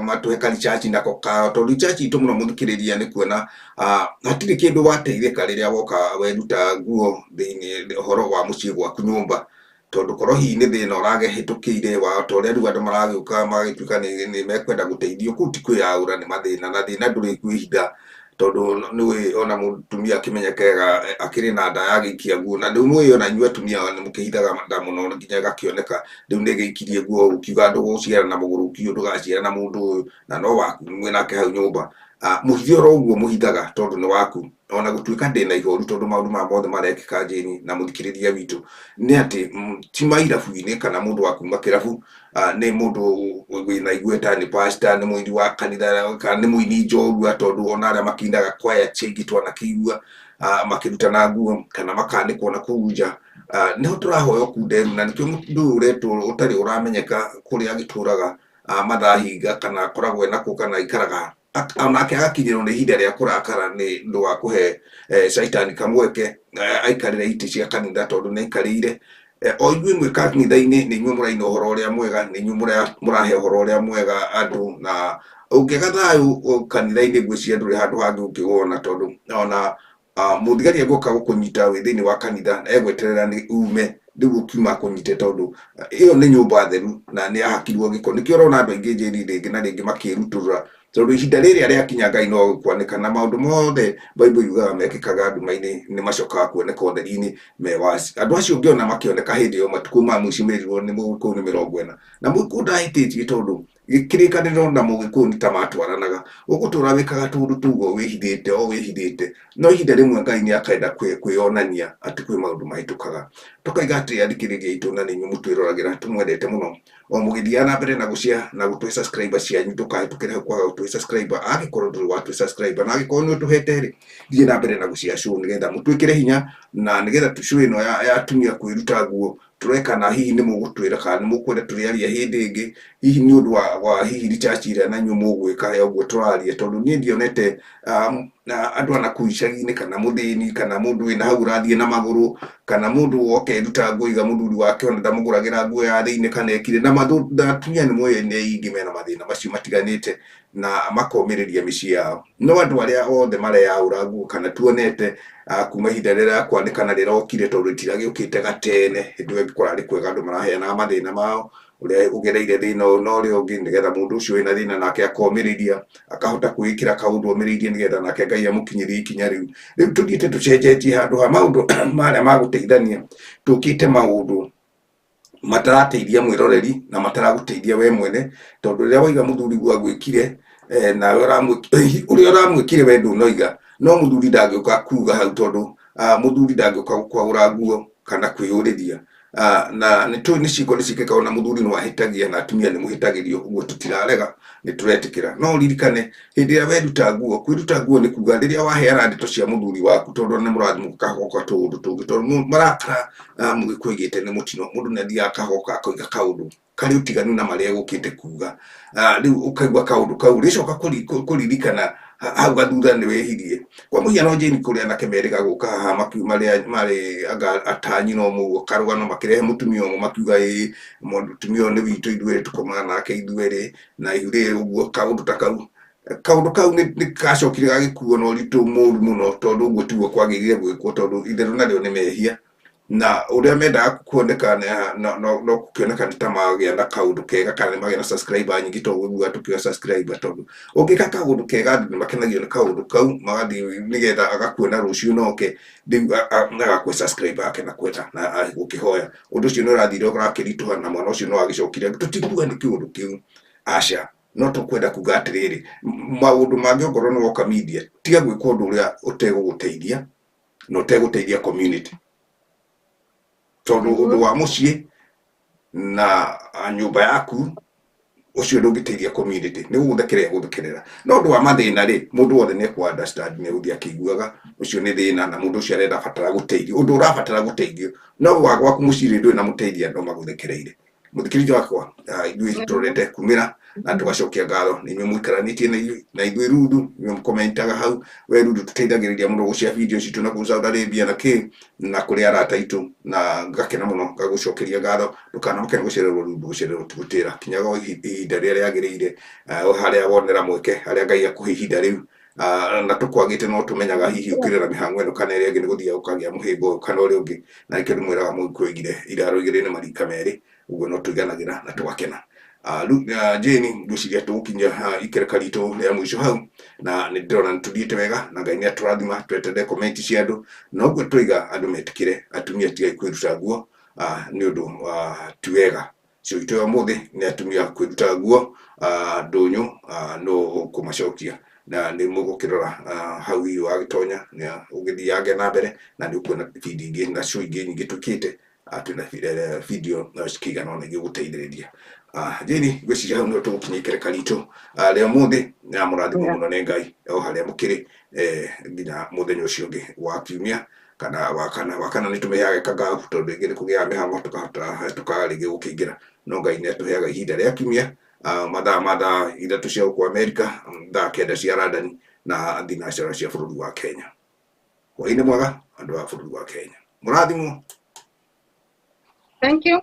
matũhe ka research nako kao tondũ research itũ mũno mũthikĩrĩria nĩ kuona hatirĩ kĩndũ wateithĩka rĩrĩa woka weruta nguo thĩinĩ ũhoro wa mũciĩ gwaku nyũmba tondũ korwo hihi nĩ thĩna ũragĩhĩtũkĩire wa ta ũrĩa rĩu andũ maragĩũka magagĩtuĩka nĩ mekwenda gũteithio kũu ti kwĩyaũra nĩ mathĩna na thĩna ndũrĩ kwĩhitha tondũ nĩũĩ ona mũtumia akĩmenyeka wega akĩrĩ na nda yagĩikia nguo na rĩu nĩũĩ ona inyuĩ atumia nĩ mũkĩhithaga nda mũno nginya ĩgakĩoneka rĩu nĩ ĩgĩikirie nguo ũkiuga ndũgũciara na mũgũrũki ũyũ ndũgaciara na mũndũ ũyũ na no waku mwĩ nake hau nyũmba mũhithe oro ũguo mũhithaga tondũ nĩ waku ona gũtuĩka ndĩna ihoru tondũ maũndũ maya mothe marekĩka Jane na mũthikĩrĩria witũ nĩ atĩ ti mairabu-inĩ kana mũndũ wa kuma kĩrabu nĩ mũndũ wĩna igweta nĩ pastor nĩ mũini wa kanitha kana nĩ mũini njorua tondũ ona arĩa makĩinaga kwaya cia ingĩ twanakĩigua makĩrutana nguo kana makanĩkwo na kũu nja nĩho tũrahoya ũkunderu na nĩkĩo mũndũ ũyũ ũretwo ũtarĩ ũramenyeka kũrĩa agĩtũraga mathaa hinga kana akoragwo enakũ kana aikaraga onake agakinyĩrwo nĩ ihinda rĩa kũrakara nĩ ũndũ wa kũhe caitani kamweke aikarĩre itĩ cia kanitha tondũ nĩ aikarĩire o inyuĩ mwĩ kanitha-inĩ nĩ inyuĩ mũraina ũhoro ũrĩa mwega nĩ inyuĩ mũrahe ũhoro ũrĩa mwega andũ na ũngĩaga thayũ kanitha-inĩ ngwĩciria ndũrĩ handũ hangĩ ũngĩwona tondũ ona mũthigari egũka gũkũnyita wĩ thĩinĩ wa kanitha egweterera nĩ ume rĩu ũkiuma akũnyite tondũ ĩyo nĩ nyũmba theru na nĩ yahakirwo gĩko nĩkĩo ũrona andũ aingĩ njĩri rĩngĩ na rĩngĩ makĩrutũrũra tondũ ihinda rĩrĩa rĩakinya Ngai no agũkwanĩka na maũndũ mothe Bible yugaga mekĩkaga nduma-inĩ nĩ macokaga kuoneka ũtheri-inĩ me waci andũ acio ũngĩona makĩoneka hĩndĩ ĩyo matukũ ma mũico merirwo nĩ Mũgĩkũyũ nĩ 40 na Mũgĩkũyũ ndahĩtĩtie tondũ kĩrĩkanĩro na Mũgĩkũyũ nĩ ta matwaranaga ũgũtũra wĩkaga tũũndũ tũu o wĩhithĩte o wĩhithĩte no ihinda rĩmwe Ngai nĩ akenda kwĩyonania atĩ kwĩ maũndũ mahĩtũkaga tũkaiga atĩ athikĩrĩria aitũ na nĩ inyuĩ mũtwĩroragĩra tũmwendete mũno o mũgĩthiaga na mbere na gũshare na gũtũhe subscriber cianyu ndũkahĩtũkĩre hau kwaga gũtũhe subscriber angĩkorwo ndũrĩ watũhe subscriber na angĩkorwo nĩ ũtũhete rĩ thiĩ na mbere na gũshare show nĩgetha mũtwĩkĩre hinya na nĩgetha show ĩno ya atumia kwĩruta nguo tũreka na hihi nĩ mũgũtwĩra kana nĩ mũkwenda tũrĩaria hĩndĩ ĩngĩ hihi nĩ ũndũ wa hihi research ĩrĩa na inyuĩ mũgwĩka ya ũguo tũraria tondũ niĩ ndionete andũ a nakũu icagi-inĩ kana mũthĩni kana mũndũ wĩna hau ũrathiĩ na magũrũ kana mũndũ woka eruta nguo iga mũthuri wake ona ndamũgũragĩra nguo ya thĩinĩ kana ekire na atumia nĩ moĩ nĩ aingĩ mena mathĩna macio matiganĩte na makomĩrĩria mĩciĩ yao no andũ arĩa othe mareyaũra nguo kana tuonete kuma ihinda rĩrĩa kwanĩkana rĩrokire tondũ rĩtiragĩũkĩte gatene hĩndĩ ĩyo kũrarĩ kwega andũ maraheanaga mathĩna mao ũrĩa ũgereire thĩna ũyũ na ũrĩa ũngĩ nĩgetha mũndũ ũcio wĩna thĩna nake akomĩrĩria akahota kwĩĩkĩra kaũndũ omĩrĩirie nĩgetha nake Ngai amũkinyĩrie ikinya rĩu rĩu tũthiĩte tũcenjetie handũ ha maũndũ marĩa ma gũteithania tũkĩte maũndũ matarateithia mwĩroreri na mataragũteithia we mwene tondũ rĩrĩa waiga mũthuri guo agwĩkire nawe ũrĩa ũramwĩkire we ndũnoiga no mũthuri ndangĩũka kuga hau tondũ mũthuri ndangĩũka gũkwaũra nguo kana kwĩyũrĩria. Na nĩ tũĩ nĩ ciĩko nĩ ciĩkĩkaga na mũthuri no ahĩtagia na atumia nĩ mũhĩtagĩrio, ũguo tũtirarega, nĩ tũretĩkĩra. No ũririkane hĩndĩ ĩrĩa weruta nguo, kwĩruta nguo nĩ kuga rĩrĩa waheana ndeto cia mũthuri waku, tondũ nĩ mũrathiĩ mũkahoka tũũndũ tũngĩ, tondũ marakara mũgĩkũyũ oigĩte nĩ mũtino, mũndũ nĩ athiaga akahoka akoiga kaũndũ karĩ ũtiganu na marĩa egũkĩte kuga. Rĩu ũkaigua kaũndũ kau rĩcoka kũririkana hau gathutha nĩ wĩhirie. Kwa mũhiano Jane, kũrĩ anake merĩga gũka haha makiuma marĩa marĩ anga atanyina ũmwe ũguo karũgano, makĩrehe mũtumia ũmwe makiuga ĩĩ mũtumia ũyũ nĩ witũ ithuerĩ, tũkomaga nake ithuerĩ na ihu rĩrĩ ũguo, kaũndũ ta kau. Kaũndũ kau nĩ gacokire gagĩkuo na ũritũ mũru mũno, tondũ ũguo tiguo kwagĩrĩire gwĩkwo, tondũ itherũ narĩo nĩ mehia. Na ũrĩa mendaga kuoneka no gũkĩoneka nĩ ta magĩa na kaũndũ kega kana nĩ magĩa na subscriber nyingĩ, tondũ ũguo tũkiuga subscriber, tondũ ũngĩka kaũndũ kega andũ nĩ makenagio nĩ kaũndũ kau, magathiĩ nĩgetha agakuona rũciũ noke rĩu agakue subscriber yake na kwenda na gũkĩhoya. Ũndũ ũcio nĩ ũrathire ũrakĩritũha na mwana ũcio no agĩcokire, tũtikuga nĩ kĩũndũ kĩu, aca, no tũkwenda kuga atĩrĩrĩ, maũndũ mangĩ ongorwo nĩ woka media, tiga gwĩka ũndũ ũrĩa ũtegũgũteithia na ũtegũteithia community, tondũ ũndũ wa mũciĩ na nyũmba yaku ũcio ndũngĩteithia community, nĩ gũgũthekerera gũthekerera. No ũndũ wa mathĩna rĩ, mũndũ wothe nĩ ekũ understand, nĩ egũthiĩ akĩiguaga ũcio nĩ thĩna na mũndũ ũcio arenda batara gũteithio, ũndũ ũrabatara gũteithio, no wa gwaku mũciĩ rĩ ndũrĩ na mũteithia, no magũthekereire. Mũthikĩrĩria wakwa, ithuĩ tũrorete kumĩra na tũgacokia ngatho nĩ inyuĩ mũikaranĩtie na ithuĩ, na ithuĩ Ruthu inyuĩ mũkomentaga hau. We Ruthu tũteithagĩrĩria mũno gũcia video citũ na kũu Saudi Arabia na kĩ na kũrĩ arata aitũ, na ngakena mũno ngagũcokeria ngatho. Ndũkanamake nĩ gũcererwo Ruthu, gũcererwo ti gũtĩra, kinyaga o ihinda rĩrĩa rĩagĩrĩire, harĩa wonera mweke, harĩa Ngai akũhe ihinda rĩu. Na tũkwagĩte no tũmenyaga hihi ũkĩrera mĩhang'o ĩno kana ĩrĩa ĩngĩ nĩ gũthiaga ũkagĩa mũhĩnga ũyũ kana ũrĩa ũngĩ, na nĩkĩo ndĩmwĩraga mũgĩkũyũ oigire iraro igĩrĩ nĩ marika merĩ, ũguo no tũiganagĩra na tũgakena. Rĩu Jane, ngwĩciria tũgũkinyia ikereka ritũ rĩa mũico hau, na nĩ ndĩrona nĩ tũthiĩte wega na Ngai nĩ atũrathima. Tweterere comment cia andũ, na ũguo tũiga andũ metĩkĩre, atumia tigai kwĩruta nguo, nĩ ũndũ ti wega. Cio itũ ya ũmũthĩ nĩ atumia kwĩruta nguo ndũnyũ, no kũmacokia na nĩ mũgũkĩrora hau hihi wagĩtonya ũgĩthiange na mbere na nĩ ũkuona ibindi ingĩ na show ingĩ nyingĩ twĩkĩte. Twĩna video cikĩigana ũna igĩgũteithĩrĩria. Jane, ngwĩciria hau nĩho tũgũkinyia ikereka ritũ rĩa ũmũthĩ, na mũrathimwo mũno nĩ Ngai o harĩa mũkĩrĩ, nginya mũthenya ũcio ũngĩ wa kiumia kana wa kana. Wa kana nĩ tũmĩheaga kangau, tondũ rĩngĩ nĩ kũgĩaga mĩhang'o tũkahota tũkaga rĩngĩ gũkĩingĩra, no Ngai nĩ atũheaga ihinda rĩa kiumia, mathaa ma thaa 3 cia gũkũ Amerika, thaa 9 cia London na thinacara cia bũrũri wa Kenya. Hwaĩ-inĩ mwega andũ a bũrũri wa Kenya, mũrathimwo. Thank you.